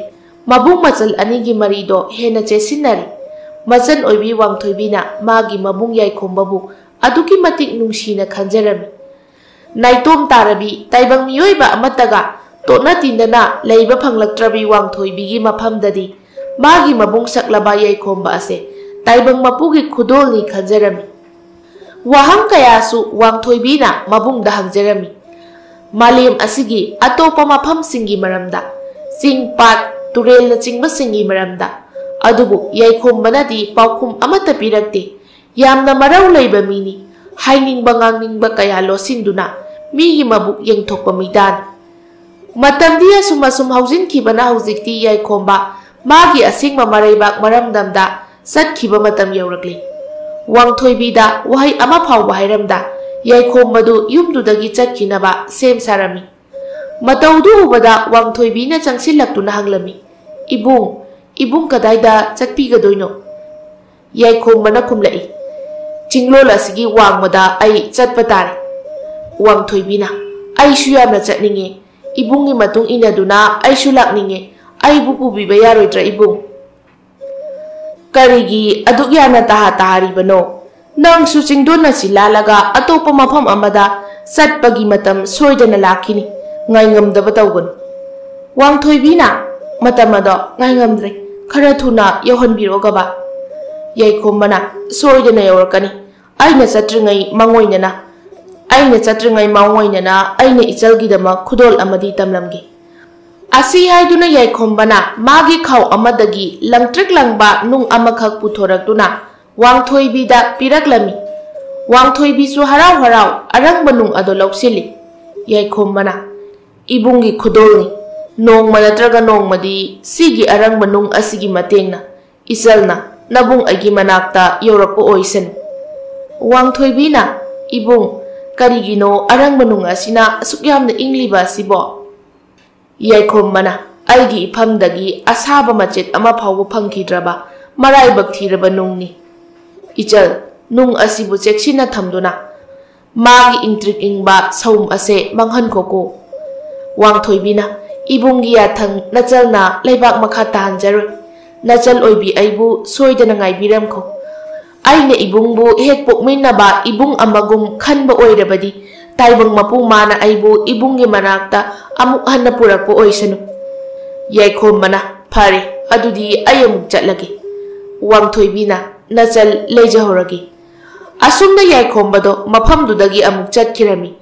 ꯃꯕꯨꯡ ꯃꯆꯜ ꯑꯅꯤꯒꯤ ꯃꯔꯤꯗꯣ ꯍꯦꯟꯅ ꯆꯦꯠꯁꯤꯟꯅꯔꯦ꯫ ꯃꯆꯟ ꯑꯣꯏꯕꯤ ꯋꯥꯡꯊꯣꯏꯕꯤꯅ ꯃꯥꯒꯤ ꯃꯕꯨꯡ ꯌꯥꯏꯈꯣꯝꯕꯕꯨ ꯑꯗꯨꯛꯀꯤ ꯃꯇꯤꯛ ꯅꯨꯡꯁꯤꯅ ꯈꯟꯖꯔꯝꯃꯤ꯫ ꯅꯥꯏꯇꯣꯝ ꯇꯥꯔꯕꯤ ꯇꯥꯏꯕꯪ ꯃꯤꯑꯣꯏꯕ ꯑꯃꯠꯇꯒ ꯇꯣꯠꯅ ꯇꯤꯟꯅꯅ ꯂꯩꯕ ꯐꯪꯂꯛꯇ꯭ꯔꯕꯤ ꯋꯥꯡꯊꯣꯏꯕꯤꯒꯤ ꯃꯐꯝꯗꯗꯤ ꯃꯥꯒꯤ ꯃꯕꯨꯡ ꯁꯛꯂꯕ ꯌꯥꯏꯈꯣꯝꯕ ꯑꯁꯦ ꯇꯥꯏꯕꯪ ꯃꯄꯨꯒꯤ ꯈꯨꯗꯣꯜꯅꯤ ꯈꯟꯖꯔꯝꯃꯤ꯫ ꯋꯥꯍꯪ ꯀꯌꯥꯁꯨ ꯋꯥꯡꯊꯣꯏꯕꯤꯅ ꯃꯕꯨꯡꯗ ꯍꯪꯖꯔꯝꯃꯤ꯫ ꯃꯥꯂꯦꯝ ꯑꯁꯤꯒꯤ ꯑꯇꯣꯞꯄ ꯃꯐꯝꯁꯤꯡꯒꯤ ꯃꯔꯝꯗ, ꯆꯤꯡ, ꯄꯥꯠ, ꯇꯨꯔꯦꯜꯅꯆꯤꯡꯕꯁꯤꯡꯒꯤ ꯃꯔꯝꯗ꯫ ꯑꯗꯨꯕꯨ ꯌꯥꯏꯈꯣꯝꯕꯅꯗꯤ ꯄꯥꯎꯈꯨꯝ ꯑꯃꯠꯇ ꯄꯤꯔꯛꯇꯦ꯫ ꯌꯥꯝꯅ ꯃꯔꯧ ꯂꯩꯕ ꯃꯤꯅꯤ꯫ ꯍꯥꯏꯅꯤꯡꯕ ꯉꯥꯡꯅꯤꯡꯕ ꯀꯌꯥ ꯂꯣꯠꯁꯤꯟꯗꯨꯅ ꯃꯤꯒꯤ ꯃꯕꯨꯛ ꯌꯦꯡꯊꯣꯛꯄ ꯃꯤꯗꯥꯅꯤ꯫ ꯃꯇꯝꯗꯤ ꯑꯁꯨꯝ ꯑꯁꯨꯝ ꯍꯧꯖꯤꯟꯈꯤꯕꯅ ꯍꯧꯖꯤꯛꯇꯤ ꯌꯥꯏꯈꯣꯝꯕ ꯃꯥꯒꯤ ꯑꯁꯦꯡꯕ ꯃꯔꯩꯕꯥꯛ ꯃꯔꯝꯗꯝꯗ ꯆꯠꯈꯤꯕ ꯃꯇꯝ ꯌꯧꯔꯛꯂꯤ꯫ ꯋꯥꯡꯊꯣꯏꯕꯤꯗ ꯋꯥꯍꯩ ꯑꯃ ꯐꯥꯎꯕ ꯍꯥꯏꯔꯝꯗ ꯌꯥꯏꯈꯣꯝꯕꯗꯨ ꯌꯨꯝꯗꯨꯗꯒꯤ ꯆꯠꯈꯤꯅꯕ ꯁꯦꯝ ꯁꯥꯔꯝꯃꯤ꯫ ꯃꯇꯧꯗꯨ ꯎꯕꯗ ꯋꯥꯡꯊꯣꯏꯕꯤꯅ ꯆꯪꯁꯤꯜꯂꯛꯇꯨꯅ ꯍꯪꯂꯝꯃꯤ, "ꯏꯕꯨꯡ, ꯏꯕꯨꯡ ꯀꯗꯥꯏꯗ ꯆꯠꯄꯤꯒꯗꯣꯏꯅꯣ?" ꯌꯥꯏꯈꯣꯝꯕꯅ ꯈꯨꯝꯂꯛꯏ, "ꯆꯤꯡꯂꯣꯜ ꯑꯁꯤꯒꯤ ꯋꯥꯡꯃꯗ ꯑꯩ ꯆꯠꯄ ꯇꯥꯔꯦ꯫" ꯋꯥꯡꯊꯣꯏꯕꯤꯅ, "ꯑꯩꯁꯨ ꯌꯥꯝꯅ ꯆꯠꯅꯤꯡꯉꯤ꯫ ꯏꯕꯨꯡꯒꯤ ꯃꯇꯨꯡ ꯏꯟꯅꯗꯨꯅ ꯑꯩꯁꯨ ꯂꯥꯛꯅꯤꯡꯉꯤ꯫ ꯑꯩꯕꯨ ꯄꯨꯕꯤꯕ ꯌꯥꯔꯣꯏꯗ꯭ꯔꯥ ꯏꯕꯨꯡ?" "ꯀꯔꯤꯒꯤ ꯑꯗꯨꯛ ꯌꯥꯝꯅ ꯇꯍꯥ ꯇꯍꯥꯔꯤꯕꯅꯣ? ꯅꯪꯁꯨ ꯆꯤꯡꯗꯣꯟ ꯑꯁꯤ ꯂꯥꯜꯂꯒ ꯑꯇꯣꯞꯄ ꯃꯐꯝ ꯑꯃꯗ ꯆꯠꯄꯒꯤ ꯃꯇꯝ ꯁꯣꯏꯗꯅ ꯂꯥꯛꯈꯤꯅꯤ꯫ ꯉꯥꯏꯉꯝꯗꯕ ꯇꯧꯒꯅꯨ꯫" ꯋꯥꯡꯊꯣꯏꯕꯤꯅ, "ꯃꯇꯝ ꯑꯗꯣ ꯉꯥꯏꯉꯝꯗ꯭ꯔꯦ꯫ ꯈꯔ ꯊꯨꯅ ꯌꯧꯍꯟꯕꯤꯔꯛꯑꯣ ꯒꯕꯥ꯫" ꯌꯥꯏꯈꯣꯝꯕꯅ, "ꯁꯣꯏꯗꯅ ꯌꯧꯔꯛꯀꯅꯤ꯫ ꯑꯩꯅ ꯆꯠꯇ꯭ꯔꯤꯉꯩ ꯃꯥꯡꯑꯣꯏꯅꯅ, ꯑꯩꯅ ꯆꯠꯇ꯭ꯔꯤꯉꯩ ꯃꯥꯡꯑꯣꯏꯅꯅ ꯑꯩꯅ ꯏꯆꯜꯒꯤꯗꯃꯛ ꯈꯨꯗꯣꯜ ꯑꯃꯗꯤ ꯇꯝꯂꯝꯒꯦ꯫" ꯑꯁꯤ ꯍꯥꯏꯗꯨꯅ ꯌꯥꯏꯈꯣꯝꯕꯅ ꯃꯥꯒꯤ ꯈꯥꯎ ꯑꯃꯗꯒꯤ ꯂꯪꯇ꯭ꯔꯤꯛ ꯂꯪꯕ ꯅꯨꯡ ꯑꯃꯈꯛ ꯄꯨꯊꯣꯔꯛꯇꯨꯅ ꯋꯥꯡꯊꯣꯏꯕꯤꯗ ꯄꯤꯔꯛꯂꯝꯃꯤ꯫ ꯋꯥꯡꯊꯣꯏꯕꯤꯁꯨ ꯍꯔꯥꯎ ꯍꯔꯥꯎ ꯑꯔꯪꯕ ꯅꯨꯡ ꯑꯗꯣ ꯂꯧꯁꯤꯜꯂꯤ꯫ ꯌꯥꯏꯈꯣꯝꯕꯅ, "ꯏꯕꯨꯡꯒꯤ ꯈꯨꯗꯣꯜꯅꯤ꯫ ꯅꯣꯡꯃ ꯅꯠꯇ꯭ꯔꯒ ꯅꯣꯡꯃꯗꯤ ꯁꯤꯒꯤ ꯑꯔꯪꯕ ꯅꯨꯡ ꯑꯁꯤꯒꯤ ꯃꯇꯦꯡꯅ ꯏꯆꯜꯅ ꯅꯕꯨꯡ ꯑꯩꯒꯤ ꯃꯅꯥꯛꯇ ꯌꯧꯔꯛꯄ ꯑꯣꯏꯁꯅꯨ꯫" ꯋꯥꯡꯊꯣꯏꯕꯤꯅ, "ꯏꯕꯨꯡ, ꯀꯔꯤꯒꯤꯅꯣ ꯑꯔꯪꯕ ꯅꯨꯡ ꯑꯁꯤꯅ ꯑꯁꯨꯛ ꯌꯥꯝꯅ ꯏꯪꯂꯤꯕ ꯑꯁꯤꯕꯣ?" ꯌꯥꯏꯈꯣꯝꯕꯅ, "ꯑꯩꯒꯤ ꯏꯐꯝꯗꯒꯤ ꯑꯁꯥꯕ ꯃꯆꯦꯠ ꯑꯃ ꯐꯥꯎꯕ ꯐꯪꯈꯤꯗ꯭ꯔꯕ ꯃꯔꯥꯏꯕꯛ ꯊꯤꯔꯕ ꯅꯨꯡꯅꯤ꯫ ꯏꯆꯜ, ꯅꯨꯡ ꯑꯁꯤꯕꯨ ꯆꯦꯛꯁꯤꯟꯅ ꯊꯝꯗꯨꯅ ꯃꯥꯒꯤ ꯏꯪꯇ꯭ꯔꯤꯛ ꯏꯪꯕ ꯁꯧꯝ ꯑꯁꯦ ꯃꯥꯡꯍꯟꯈꯣꯀꯣ꯫" ꯋꯥꯡꯊꯣꯏꯕꯤꯅ, "ꯏꯕꯨꯡꯒꯤ ꯌꯥꯊꯪ ꯅꯆꯜꯅ ꯂꯩꯕꯥꯛ ꯃꯈꯥ ꯇꯥꯍꯟꯖꯔꯣꯏ꯫ ꯅꯆꯜ ꯑꯣꯏꯕꯤ ꯑꯩꯕꯨ ꯁꯣꯏꯗꯅ ꯉꯥꯏꯕꯤꯔꯝꯈꯣ꯫ ꯑꯩꯅ ꯏꯕꯨꯡꯕꯨ ꯍꯦꯛ ꯄꯣꯛꯃꯤꯟꯅꯕ ꯏꯕꯨꯡ ꯑꯃꯒꯨꯝ ꯈꯟꯕ ꯑꯣꯏꯔꯕꯗꯤ ꯇꯥꯏꯕꯪ ꯃꯄꯨ ꯃꯥꯅ ꯑꯩꯕꯨ ꯏꯕꯨꯡꯒꯤ ꯃꯅꯥꯛꯇ ꯑꯃꯨꯛ ꯍꯟꯅ ꯄꯨꯔꯛꯄ ꯑꯣꯏꯁꯅꯨ꯫" ꯌꯥꯏꯈꯣꯝꯕꯅ, "ꯐꯔꯦ, ꯑꯗꯨꯗꯤ ꯑꯩ ꯑꯃꯨꯛ ꯆꯠꯂꯒꯦ꯫" ꯋꯥꯡꯊꯣꯏꯕꯤꯅ, "ꯅꯆꯜ ꯂꯩꯖꯍꯧꯔꯒꯦ꯫" ꯑꯁꯨꯝꯅ ꯌꯥꯏꯈꯣꯝꯕꯗꯣ ꯃꯐꯝꯗꯨꯗꯒꯤ ꯑꯃꯨꯛ ꯆꯠꯈꯤꯔꯝꯃꯤ꯫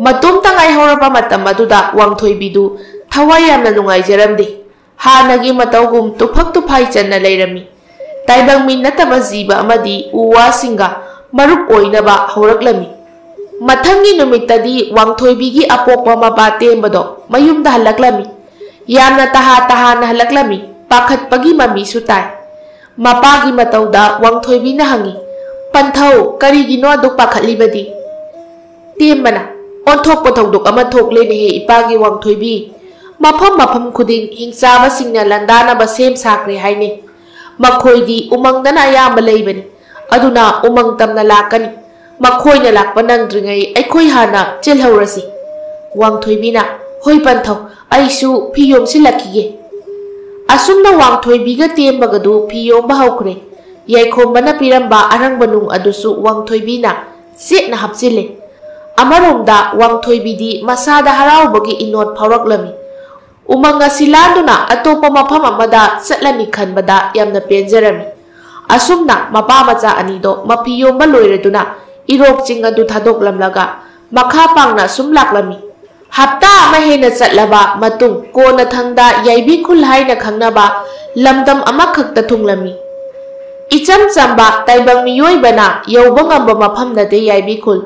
ꯃꯇꯣꯝꯇ ꯉꯥꯏꯍꯧꯔꯕ ꯃꯇꯝ ꯑꯗꯨꯗ ꯋꯥꯡꯊꯣꯏꯕꯤꯗꯨ ꯊꯋꯥꯏ ꯌꯥꯝꯅ ꯅꯨꯡꯉꯥꯏꯖꯔꯝꯗꯦ꯫ ꯍꯥꯟꯅꯒꯤ ꯃꯇꯧꯒꯨꯝ ꯇꯨꯐꯛ ꯇꯨꯐꯥꯏ ꯆꯟꯅ ꯂꯩꯔꯝꯃꯤ꯫ ꯇꯥꯏꯕꯪ ꯃꯤ ꯅꯠꯇꯕ ꯖꯤꯕ ꯑꯃꯗꯤ ꯎ ꯋꯥꯁꯤꯡꯒ ꯃꯔꯨꯞ ꯑꯣꯏꯅꯕ ꯍꯧꯔꯛꯂꯝꯃꯤ꯫ ꯃꯊꯪꯒꯤ ꯅꯨꯃꯤꯠꯇꯗꯤ ꯋꯥꯡꯊꯣꯏꯕꯤꯒꯤ ꯑꯄꯣꯛꯄ ꯃꯄꯥ ꯇꯦꯝꯕꯗꯣ ꯃꯌꯨꯝꯗ ꯍꯜꯂꯛꯂꯝꯃꯤ꯫ ꯌꯥꯝꯅ ꯇꯍꯥ ꯇꯍꯥꯅ ꯍꯜꯂꯛꯂꯝꯃꯤ꯫ ꯄꯥꯈꯠꯄꯒꯤ ꯃꯃꯤꯁꯨ ꯇꯥꯏ꯫ ꯃꯄꯥꯒꯤ ꯃꯇꯧꯗ ꯋꯥꯡꯊꯣꯏꯕꯤꯅ ꯍꯪꯉꯤ, "ꯄꯟꯊꯧ, ꯀꯔꯤꯒꯤꯅꯣ ꯑꯗꯨꯛ ꯄꯥꯈꯠꯂꯤꯕꯗꯤ?" ꯇꯦꯝꯕꯅ, "ꯑꯣꯟꯊꯣꯛꯄ ꯊꯧꯗꯣꯛ ꯑꯃ ꯊꯣꯛꯂꯦꯅꯦꯍꯦ, ꯏꯄꯥꯒꯤ ꯋꯥꯡꯊꯣꯏꯕꯤ꯫ ꯃꯐꯝ ꯃꯐꯝ ꯈꯨꯗꯤꯡ ꯍꯤꯡꯆꯥꯕꯁꯤꯡꯅ ꯂꯥꯟꯗꯥꯅꯕ ꯁꯦꯝ ꯁꯥꯈ꯭ꯔꯦ ꯍꯥꯏꯅꯦ꯫ ꯃꯈꯣꯏꯗꯤ ꯎꯃꯪꯗꯅ ꯑꯌꯥꯝꯕ ꯂꯩꯕꯅꯤ꯫ ꯑꯗꯨꯅ ꯎꯃꯪ ꯇꯝꯅ ꯂꯥꯛꯀꯅꯤ꯫ ꯃꯈꯣꯏꯅ ꯂꯥꯛꯄ ꯅꯪꯗ꯭ꯔꯤꯉꯩ ꯑꯩꯈꯣꯏ ꯍꯥꯟꯅ ꯆꯦꯜꯍꯧꯔꯁꯤ꯫" ꯋꯥꯡꯊꯣꯏꯕꯤꯅ, "ꯍꯣꯏ ꯄꯟꯊꯧ, ꯑꯩꯁꯨ ꯐꯤ ꯌꯣꯝꯁꯤꯜꯂꯛꯈꯤꯒꯦ꯫" ꯑꯁꯨꯝꯅ ꯋꯥꯡꯊꯣꯏꯕꯤꯒ ꯇꯦꯝꯕꯒꯗꯨ ꯐꯤ ꯌꯣꯝꯕ ꯍꯧꯈ꯭ꯔꯦ꯫ ꯌꯥꯏꯈꯣꯝꯕꯅ ꯄꯤꯔꯝꯕ ꯑꯔꯪꯕ ꯅꯨꯡ ꯑꯗꯨꯁꯨ ꯋꯥꯡꯊꯣꯏꯕꯤꯅ ꯆꯦꯠꯅ ꯍꯥꯞꯆꯤꯜꯂꯦ꯫ ꯑꯃꯔꯣꯝꯗ ꯋꯥꯡꯊꯣꯏꯕꯤꯗꯤ ꯃꯁꯥꯗ ꯍꯔꯥꯎꯕꯒꯤ ꯏꯅꯣꯠ ꯐꯥꯎꯔꯛꯂꯝꯃꯤ꯫ ꯎꯃꯪ ꯑꯁꯤ ꯂꯥꯟꯗꯨꯅ ꯑꯇꯣꯞꯄ ꯃꯐꯝ ꯑꯃꯗ ꯆꯠꯂꯅꯤ ꯈꯟꯕꯗ ꯌꯥꯝꯅ ꯄꯦꯟꯖꯔꯝꯃꯤ꯫ ꯑꯁꯨꯝꯅ ꯃꯄꯥ ꯃꯆꯥ ꯑꯅꯤꯗꯣ ꯃꯐꯤ ꯌꯣꯝꯕ ꯂꯣꯏꯔꯗꯨꯅ ꯏꯔꯣꯛ ꯆꯤꯡ ꯑꯗꯨ ꯊꯥꯗꯣꯛꯂꯝꯂꯒ ꯃꯈꯥ ꯄꯥꯡꯅ ꯁꯨꯝ ꯂꯥꯛꯂꯝꯃꯤ꯫ ꯍꯞꯇꯥ ꯑꯃ ꯍꯦꯟꯅ ꯆꯠꯂꯕ ꯃꯇꯨꯡ ꯀꯣꯟꯅꯊꯪꯗ ꯌꯥꯏꯕꯤ ꯈꯨꯜ ꯍꯥꯏꯅ ꯈꯪꯅꯕ ꯂꯝꯗꯝ ꯑꯃꯈꯛꯇ ꯊꯨꯡꯂꯝꯃꯤ꯫ ꯏꯆꯝ ꯆꯝꯕ ꯇꯥꯏꯕꯪ ꯃꯤꯑꯣꯏꯕꯅ ꯌꯧꯕ ꯉꯝꯕ ꯃꯐꯝ ꯅꯠꯇꯦ ꯌꯥꯏꯕꯤ ꯈꯨꯜ꯫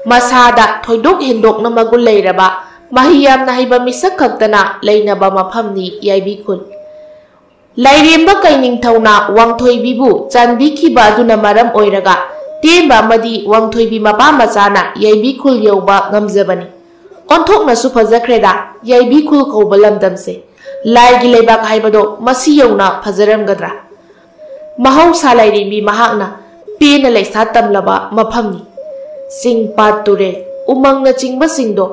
ꯃꯁꯥꯗ ꯊꯣꯏꯗꯣꯛ ꯍꯦꯟꯗꯣꯛꯅ ꯃꯒꯨꯟ ꯂꯩꯔꯕ, ꯃꯍꯩ ꯌꯥꯝꯅ ꯍꯩꯕ ꯃꯤꯁꯛ ꯈꯛꯇꯅ ꯂꯩꯅꯕ ꯃꯐꯝꯅꯤ ꯌꯥꯏꯕꯤ ꯈꯨꯜ꯫ ꯂꯥꯏꯔꯦꯝꯕ ꯀꯩꯅꯤꯡꯊꯧꯅ ꯋꯥꯡꯊꯣꯏꯕꯤꯕꯨ ꯆꯥꯟꯕꯤꯈꯤꯕ ꯑꯗꯨꯅ ꯃꯔꯝ ꯑꯣꯏꯔꯒ ꯇꯦꯝꯕ ꯑꯃꯗꯤ ꯋꯥꯡꯊꯣꯏꯕꯤ ꯃꯄꯥ ꯃꯆꯥꯅ ꯌꯥꯏꯕꯤ ꯈꯨꯜ ꯌꯧꯕ ꯉꯝꯖꯕꯅꯤ꯫ ꯑꯣꯟꯊꯣꯛꯅꯁꯨ ꯐꯖꯈ꯭ꯔꯦꯗ ꯌꯥꯏꯕꯤ ꯈꯨꯜ ꯀꯧꯕ ꯂꯝꯗꯝꯁꯦ꯫ ꯂꯥꯏꯒꯤ ꯂꯩꯕꯥꯛ ꯍꯥꯏꯕꯗꯣ ꯃꯁꯤ ꯌꯧꯅ ꯐꯖꯔꯝꯒꯗ꯭ꯔꯥ? ꯃꯍꯧꯁꯥ ꯂꯥꯏꯔꯦꯝꯕꯤ ꯃꯍꯥꯛꯅ ꯄꯦꯟꯅ ꯂꯩꯁꯥ ꯇꯝꯂꯕ ꯃꯐꯝꯅꯤ꯫ ꯆꯤꯡ, ꯄꯥꯠ, ꯇꯨꯔꯦꯜ, ꯎꯃꯪꯅꯆꯤꯡꯕꯁꯤꯡꯗꯣ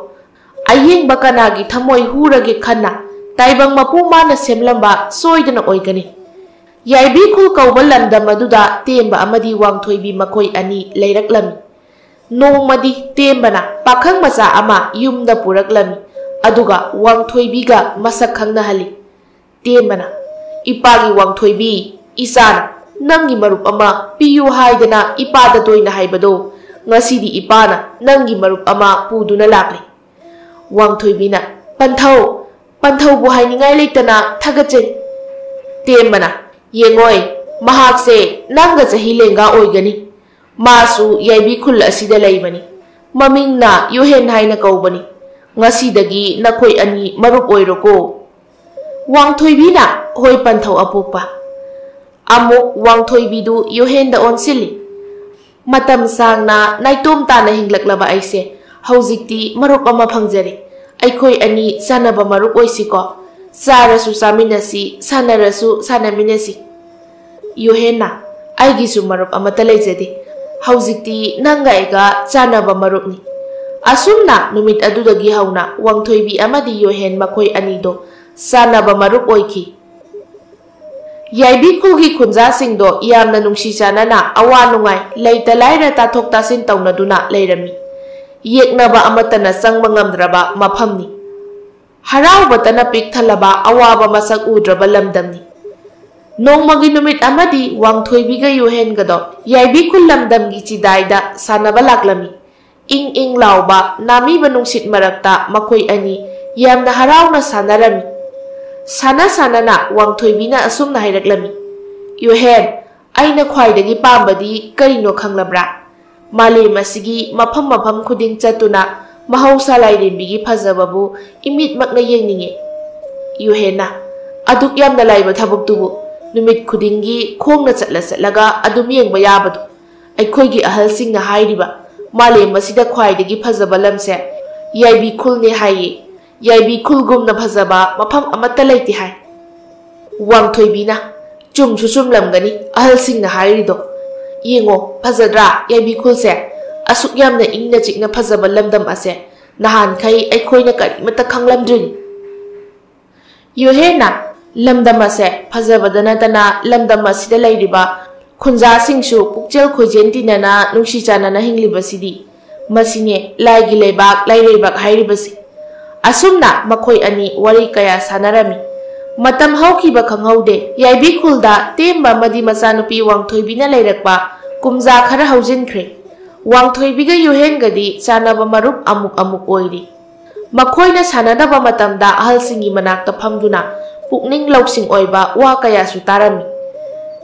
ꯑꯌꯦꯡꯕ ꯀꯅꯥꯒꯤ ꯊꯃꯣꯏ ꯍꯨꯔꯒꯦ ꯈꯟꯅ ꯇꯥꯏꯕꯪ ꯃꯄꯨ ꯃꯥꯅ ꯁꯦꯝꯂꯝꯕ ꯁꯣꯏꯗꯅ ꯑꯣꯏꯒꯅꯤ꯫ ꯌꯥꯏꯕꯤ ꯈꯨꯜ ꯀꯧꯕ ꯂꯝꯗꯝ ꯑꯗꯨꯗ ꯇꯦꯝꯕ ꯑꯃꯗꯤ ꯋꯥꯡꯊꯣꯏꯕꯤ ꯃꯈꯣꯏ ꯑꯅꯤ ꯂꯩꯔꯛꯂꯝꯃꯤ꯫ ꯅꯣꯡꯃꯗꯤ ꯇꯦꯝꯕꯅ ꯄꯥꯈꯪ ꯃꯆꯥ ꯑꯃ ꯌꯨꯝꯗ ꯄꯨꯔꯛꯂꯝꯃꯤ, ꯑꯗꯨꯒ ꯋꯥꯡꯊꯣꯏꯕꯤꯒ ꯃꯁꯛ ꯈꯪꯅꯍꯜꯂꯤ꯫ ꯇꯦꯝꯕꯅ, "ꯏꯄꯥꯒꯤ ꯋꯥꯡꯊꯣꯏꯕꯤ, ꯏꯆꯥꯅ ꯅꯪꯒꯤ ꯃꯔꯨꯞ ꯑꯃ ꯄꯤꯌꯨ ꯍꯥꯏꯗꯅ ꯏꯄꯥꯗ ꯇꯣꯏꯅ ꯍꯥꯏꯕꯗꯣ, ꯉꯁꯤꯗꯤ ꯏꯄꯥꯅ ꯅꯪꯒꯤ ꯃꯔꯨꯞ ꯑꯃ ꯄꯨꯗꯨꯅ ꯂꯥꯛꯂꯦ꯫" ꯋꯥꯡꯊꯣꯏꯕꯤꯅ, "ꯄꯟꯊꯧ, ꯄꯟꯊꯧꯕꯨ ꯍꯥꯏꯅꯤꯡꯉꯥꯏ ꯂꯩꯇꯅ ꯊꯥꯒꯠꯆꯔꯤ꯫" ꯇꯦꯝꯕꯅ, "ꯌꯦꯡꯉꯣꯏ, ꯃꯍꯥꯛꯁꯦ ꯅꯪꯒ ꯆꯍꯤ ꯂꯦꯡꯒꯥ ꯑꯣꯏꯒꯅꯤ꯫ ꯃꯥꯁꯨ ꯌꯥꯏꯕꯤ ꯈꯨꯜ ꯑꯁꯤꯗ ꯂꯩꯕꯅꯤ꯫ ꯃꯃꯤꯡꯅ ꯌꯨꯍꯦꯟ ꯍꯥꯏꯅ ꯀꯧꯕꯅꯤ꯫ ꯉꯁꯤꯗꯒꯤ ꯅꯈꯣꯏ ꯑꯅꯤ ꯃꯔꯨꯞ ꯑꯣꯏꯔꯣꯀꯣ꯫ ꯋꯥꯡꯊꯣꯏꯕꯤꯅ ꯍꯣꯏ ꯄꯟꯊꯧ ꯑꯄꯣꯛꯄ꯫ ꯑꯃꯨꯛ ꯋꯥꯡꯊꯣꯏꯕꯤꯗꯨ ꯌꯨꯍꯦꯟꯗ ꯑꯣꯟꯁꯤꯜꯂꯤ꯫ ꯃꯇꯝ ꯁꯥꯡꯅ ꯅꯥꯏꯇꯣꯝ ꯇꯥꯅ ꯍꯤꯡꯂꯛꯂꯕ ꯑꯩꯁꯦ ꯍꯧꯖꯤꯛꯇꯤ ꯃꯔꯨꯞ ꯑꯃ ꯐꯪꯖꯔꯦ꯫ ꯑꯩꯈꯣꯏ ꯑꯅꯤ ꯆꯥꯟꯅꯕ ꯃꯔꯨꯞ ꯑꯣꯏꯁꯤꯀꯣ꯫ ꯆꯥꯔꯁꯨ ꯆꯥꯃꯤꯟꯅꯁꯤ, ꯁꯥꯟꯅꯔꯁꯨ ꯁꯥꯟꯅꯃꯤꯟꯅꯁꯤ꯫ ꯌꯨꯍꯦꯟꯅ, ꯑꯩꯒꯤꯁꯨ ꯃꯔꯨꯞ ꯑꯃꯠꯇ ꯂꯩꯖꯗꯦ꯫ ꯍꯧꯖꯤꯛꯇꯤ ꯅꯪꯒ ꯑꯩꯒ ꯆꯥꯟꯅꯕ ꯃꯔꯨꯞꯅꯤ꯫ ꯑꯁꯨꯝꯅ ꯅꯨꯃꯤꯠ ꯑꯗꯨꯗꯒꯤ ꯍꯧꯅ ꯋꯥꯡꯊꯣꯏꯕꯤ ꯑꯃꯗꯤ ꯌꯨꯍꯦꯟ ꯃꯈꯣꯏ ꯑꯅꯤꯗꯣ ꯆꯥꯟꯅꯕ ꯃꯔꯨꯞ ꯑꯣꯏꯈꯤ꯫ ꯌꯥꯏꯕꯤ ꯈꯨꯜꯒꯤ ꯈꯨꯟꯖꯥꯁꯤꯡꯗꯣ ꯌꯥꯝꯅ ꯅꯨꯡꯁꯤ ꯆꯥꯟꯅꯅ ꯑꯋꯥ ꯅꯨꯡꯉꯥꯏ ꯂꯩꯇ ꯂꯥꯏꯔ ꯇꯥꯊꯣꯛ ꯇꯥꯁꯤꯟ ꯇꯧꯅꯗꯨꯅ ꯂꯩꯔꯝꯃꯤ꯫ ꯌꯦꯛꯅꯕ ꯑꯃꯠꯇꯅ ꯆꯪꯕ ꯉꯝꯗ꯭ꯔꯕ ꯃꯐꯝꯅꯤ꯫ ꯍꯔꯥꯎꯕꯇꯅ ꯄꯤꯛ ꯊꯜꯂꯕ ꯑꯋꯥꯕ ꯃꯁꯛ ꯎꯗ꯭ꯔꯕ ꯂꯝꯗꯝꯅꯤ꯫ ꯅꯣꯡꯃꯒꯤ ꯅꯨꯃꯤꯠ ꯑꯃꯗꯤ ꯋꯥꯡꯊꯣꯏꯕꯤꯒ ꯌꯨꯍꯦꯟꯒꯗꯣ ꯌꯥꯏꯕꯤ ꯈꯨꯜ ꯂꯝꯗꯝꯒꯤ ꯆꯤꯗꯥꯏꯗ ꯁꯥꯟꯅꯕ ꯂꯥꯛꯂꯝꯃꯤ꯫ ꯏꯪ ꯏꯪ ꯂꯥꯎꯕ ꯅꯥꯃꯤꯕ ꯅꯨꯡꯁꯤꯠ ꯃꯔꯛꯇ ꯃꯈꯣꯏ ꯑꯅꯤ ꯌꯥꯝꯅ ꯍꯔꯥꯎꯅ ꯁꯥꯟꯅꯔꯝꯃꯤ꯫ ꯁꯥꯟꯅ ꯁꯥꯟꯅꯅ ꯋꯥꯡꯊꯣꯏꯕꯤꯅ ꯑꯁꯨꯝꯅ ꯍꯥꯏꯔꯛꯂꯝꯃꯤ, "ꯌꯨꯍꯦꯟ, ꯑꯩꯅ ꯈ꯭ꯋꯥꯏꯗꯒꯤ ꯄꯥꯝꯕꯗꯤ ꯀꯔꯤꯅꯣ ꯈꯪꯂꯕ꯭ꯔꯥ? ꯃꯥꯂꯦꯝ ꯑꯁꯤꯒꯤ ꯃꯐꯝ ꯃꯐꯝ ꯈꯨꯗꯤꯡ ꯆꯠꯇꯨꯅ ꯃꯍꯧꯁꯥ ꯂꯥꯏꯔꯦꯝꯕꯤꯒꯤ ꯐꯖꯕꯕꯨ ꯏꯃꯤꯠꯃꯛꯅ ꯌꯦꯡꯅꯤꯡꯏ꯫ ꯌꯨꯍꯦꯟꯅ, ꯑꯗꯨꯛ ꯌꯥꯝꯅ ꯂꯥꯏꯕ ꯊꯕꯛꯇꯨꯕꯨ ꯅꯨꯃꯤꯠ ꯈꯨꯗꯤꯡꯒꯤ ꯈꯣꯡꯅ ꯆꯠꯂ ꯆꯠꯂꯒ ꯑꯗꯨꯝ ꯌꯦꯡꯕ ꯌꯥꯕꯗꯨ꯫ ꯑꯩꯈꯣꯏꯒꯤ ꯑꯍꯜꯁꯤꯡꯅ ꯍꯥꯏꯔꯤꯕ ꯃꯥꯂꯦꯝ ꯑꯁꯤꯗ ꯈ꯭ꯋꯥꯏꯗꯒꯤ ꯐꯖꯕ ꯂꯝꯁꯦ ꯌꯥꯏꯕꯤ ꯈꯨꯜꯅꯦ ꯍꯥꯏꯌꯦ꯫ ꯌꯥꯏꯕꯤ ꯈꯨꯜꯒꯨꯝꯅ ꯐꯖꯕ ꯃꯐꯝ ꯑꯃꯠꯇ ꯂꯩꯇꯦ ꯍꯥꯏ꯫" ꯋꯥꯡꯊꯣꯏꯕꯤꯅ, "ꯆꯨꯝꯁꯨ ꯆꯨꯝꯂꯝꯒꯅꯤ ꯑꯍꯜꯁꯤꯡꯅ ꯍꯥꯏꯔꯤꯗꯣ꯫ ꯌꯦꯡꯉꯣ, ꯐꯖꯗ꯭ꯔꯥ ꯌꯥꯏꯕꯤ ꯈꯨꯜꯁꯦ? ꯑꯁꯨꯛ ꯌꯥꯝꯅ ꯏꯪꯅ ꯆꯤꯛꯅ ꯐꯖꯕ ꯂꯝꯗꯝ ꯑꯁꯦ ꯅꯍꯥꯟꯈꯩ ꯑꯩꯈꯣꯏꯅ ꯀꯔꯤꯃꯠꯇ ꯈꯪꯂꯝꯗ꯭ꯔꯤꯅꯤ꯫" ꯌꯨꯍꯦꯟꯅ, "ꯂꯝꯗꯝ ꯑꯁꯦ ꯐꯖꯕꯗ ꯅꯠꯇꯅ ꯂꯝꯗꯝ ꯑꯁꯤꯗ ꯂꯩꯔꯤꯕ ꯈꯨꯟꯖꯥꯁꯤꯡꯁꯨ ꯄꯨꯛꯆꯦꯜ ꯈꯣꯏꯖꯦꯟ ꯇꯤꯟꯅꯅ ꯅꯨꯡꯁꯤ ꯆꯥꯟꯅꯅ ꯍꯤꯡꯂꯤꯕꯁꯤꯗꯤ ꯃꯁꯤꯅꯦ ꯂꯥꯏꯒꯤ ꯂꯩꯕꯥꯛ ꯂꯩꯔꯩꯕꯥꯛ ꯍꯥꯏꯔꯤꯕꯁꯤ꯫" ꯑꯁꯨꯝꯅ ꯃꯈꯣꯏ ꯑꯅꯤ ꯋꯥꯔꯤ ꯀꯌꯥ ꯁꯥꯟꯅꯔꯝꯃꯤ꯫ ꯃꯇꯝ ꯍꯧꯈꯤꯕ ꯈꯪꯍꯧꯗꯦ꯫ ꯌꯥꯏꯕꯤ ꯈꯨꯜꯗ ꯇꯦꯝꯕ ꯑꯃꯗꯤ ꯃꯆꯥꯅꯨꯄꯤ ꯋꯥꯡꯊꯣꯏꯕꯤꯅ ꯂꯩꯔꯛꯄ ꯀꯨꯝꯖꯥ ꯈꯔ ꯍꯧꯖꯤꯟꯈ꯭ꯔꯦ꯫ ꯋꯥꯡꯊꯣꯏꯕꯤꯒ ꯌꯨꯍꯦꯟꯒꯗꯤ ꯆꯥꯟꯅꯕ ꯃꯔꯨꯞ ꯑꯃꯨꯛ ꯑꯃꯨꯛ ꯑꯣꯏꯔꯤ꯫ ꯃꯈꯣꯏꯅ ꯁꯥꯟꯅꯗꯕ ꯃꯇꯝꯗ ꯑꯍꯜꯁꯤꯡꯒꯤ ꯃꯅꯥꯛꯇ ꯐꯝꯗꯨꯅ ꯄꯨꯛꯅꯤꯡ ꯂꯧꯁꯤꯡ ꯑꯣꯏꯕ ꯋꯥ ꯀꯌꯥꯁꯨ ꯇꯥꯔꯝꯃꯤ꯫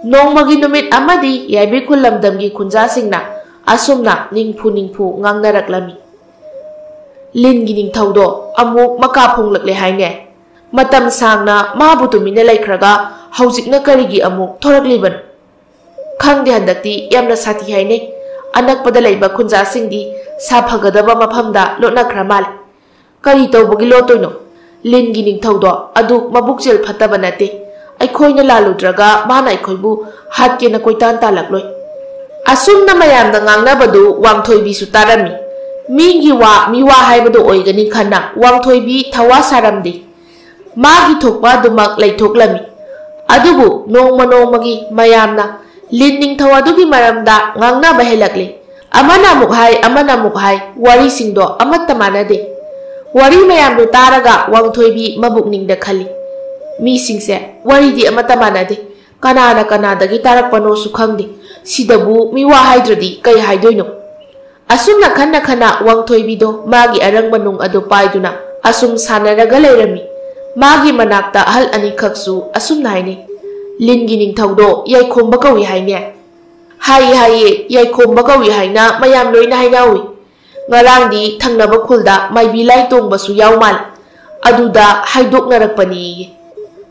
ꯅꯣꯡꯃꯒꯤ ꯅꯨꯃꯤꯠ ꯑꯃꯗꯤ ꯌꯥꯏꯕꯤ ꯈꯨꯜ ꯂꯝꯗꯝꯒꯤ ꯈꯨꯟꯖꯥꯁꯤꯡꯅ ꯑꯁꯨꯝꯅ ꯅꯤꯡꯐꯨ ꯅꯤꯡꯐꯨ ꯉꯥꯡꯅꯔꯛꯂꯝꯃꯤ꯫ ꯂꯤꯟꯒꯤ ꯅꯤꯡꯊꯧꯗꯣ ꯑꯃꯨꯛ ꯃꯀꯥ ꯐꯣꯡꯂꯛꯂꯦ ꯍꯥꯏꯅꯦ꯫ ꯃꯇꯝ ꯁꯥꯡꯅ ꯃꯥꯕꯨ ꯇꯨꯃꯤꯟꯅ ꯂꯩꯈ꯭ꯔꯒ ꯍꯧꯖꯤꯛꯅ ꯀꯔꯤꯒꯤ ꯑꯃꯨꯛ ꯊꯣꯔꯛꯂꯤꯕꯅꯣ? ꯈꯪꯗꯦ, ꯍꯟꯗꯛꯇꯤ ꯌꯥꯝꯅ ꯁꯥꯊꯤ ꯍꯥꯏꯅꯦ꯫ ꯑꯅꯛꯄꯗ ꯂꯩꯕ ꯈꯨꯟꯖꯥꯁꯤꯡꯗꯤ ꯁꯥꯐꯒꯗꯕ ꯃꯐꯝꯗ ꯂꯣꯠꯅꯈ꯭ꯔ ꯃꯥꯜꯂꯦ꯫ ꯀꯔꯤ ꯇꯧꯕꯒꯤ ꯂꯣꯠꯇꯣꯏꯅꯣ? ꯂꯤꯟꯒꯤ ꯅꯤꯡꯊꯧꯗꯣ ꯑꯗꯨ ꯃꯕꯨꯛꯆꯦꯜ ꯐꯠꯇꯕ ꯅꯠꯇꯦ꯫ ꯑꯩꯈꯣꯏꯅ ꯂꯥꯜꯂꯨꯗ꯭ꯔꯒ ꯃꯥꯅ ꯑꯩꯈꯣꯏꯕꯨ ꯍꯥꯠꯀꯦꯅ ꯀꯣꯏꯇꯥꯟ ꯇꯥꯜꯂꯛꯂꯣꯏ꯫ ꯑꯁꯨꯝꯅ ꯃꯌꯥꯝꯅ ꯉꯥꯡꯅꯕꯗꯨ ꯋꯥꯡꯊꯣꯏꯕꯤꯁꯨ ꯇꯥꯔꯝꯃꯤ꯫ ꯃꯤꯒꯤ ꯋꯥ ꯃꯤꯋꯥ ꯍꯥꯏꯕꯗꯨ ꯑꯣꯏꯒꯅꯤ ꯈꯟꯅ ꯋꯥꯡꯊꯣꯏꯕꯤ ꯊꯋꯥ ꯁꯥꯔꯝꯗꯦ꯫ ꯃꯥꯒꯤ ꯊꯣꯛꯄ ꯑꯗꯨꯃꯛ ꯂꯩꯊꯣꯛꯂꯝꯃꯤ꯫ ꯑꯗꯨꯕꯨ ꯅꯣꯡꯃ ꯅꯣꯡꯃꯒꯤ ꯃꯌꯥꯝꯅ ꯂꯤꯟ ꯅꯤꯡꯊꯧ ꯑꯗꯨꯒꯤ ꯃꯔꯝꯗ ꯉꯥꯡꯅꯕ ꯍꯦꯜꯂꯛꯂꯤ꯫ ꯑꯃꯅ ꯑꯃꯨꯛ ꯍꯥꯏ, ꯑꯃꯅ ꯑꯃꯨꯛ ꯍꯥꯏ, ꯋꯥꯔꯤꯁꯤꯡꯗꯣ ꯑꯃꯠꯇ ꯃꯥꯟꯅꯗꯦ꯫ ꯋꯥꯔꯤ ꯃꯌꯥꯝꯗꯣ ꯇꯥꯔꯒ ꯋꯥꯡꯊꯣꯏꯕꯤ ꯃꯕꯨꯛꯅꯤꯡꯗ ꯈꯜꯂꯤ, "ꯃꯤꯁꯤꯡꯁꯦ ꯋꯥꯔꯤꯗꯤ ꯑꯃꯠꯇ ꯃꯥꯟꯅꯗꯦ꯫ ꯀꯅꯥꯅ ꯀꯅꯥꯗꯒꯤ ꯇꯥꯔꯛꯄꯅꯣꯁꯨ ꯈꯪꯗꯦ꯫ ꯁꯤꯗꯕꯨ ꯃꯤꯋꯥ ꯍꯥꯏꯗ꯭ꯔꯗꯤ ꯀꯩ ꯍꯥꯏꯗꯣꯏꯅꯣ?" ꯑꯁꯨꯝꯅ ꯈꯟꯅ ꯈꯟꯅ ꯋꯥꯡꯊꯣꯏꯕꯤꯗꯣ ꯃꯥꯒꯤ ꯑꯔꯪꯕ ꯅꯨꯡ ꯑꯗꯨ ꯄꯥꯏꯗꯨꯅ ꯑꯁꯨꯝ ꯁꯥꯟꯅꯔꯒ ꯂꯩꯔꯝꯃꯤ꯫ ꯃꯥꯒꯤ ꯃꯅꯥꯛꯇ ꯑꯍꯜ ꯑꯅꯤꯈꯛꯁꯨ ꯑꯁꯨꯝꯅ ꯍꯥꯏꯅꯩ, "ꯂꯤꯟꯒꯤ ꯅꯤꯡꯊꯧꯗꯣ ꯌꯥꯏꯈꯣꯝꯕ ꯀꯧꯏ ꯍꯥꯏꯅꯦ?" "ꯍꯥꯏꯌꯦ, ꯍꯥꯏꯌꯦ, ꯌꯥꯏꯈꯣꯝꯕ ꯀꯧꯏ ꯍꯥꯏꯅ ꯃꯌꯥꯝ ꯂꯣꯏꯅ ꯍꯥꯏꯅꯍꯧꯏ꯫ ꯉꯔꯥꯡꯗꯤ ꯊꯪꯅꯕ ꯈꯨꯜꯗ ꯃꯥꯏꯕꯤ ꯂꯥꯏ ꯇꯣꯡꯕꯁꯨ ꯌꯥꯎ ꯃꯥꯜꯂꯦ꯫ ꯑꯗꯨꯗ ꯍꯥꯏꯗꯣꯛꯅꯔꯛꯄꯅꯦꯌꯦ꯫"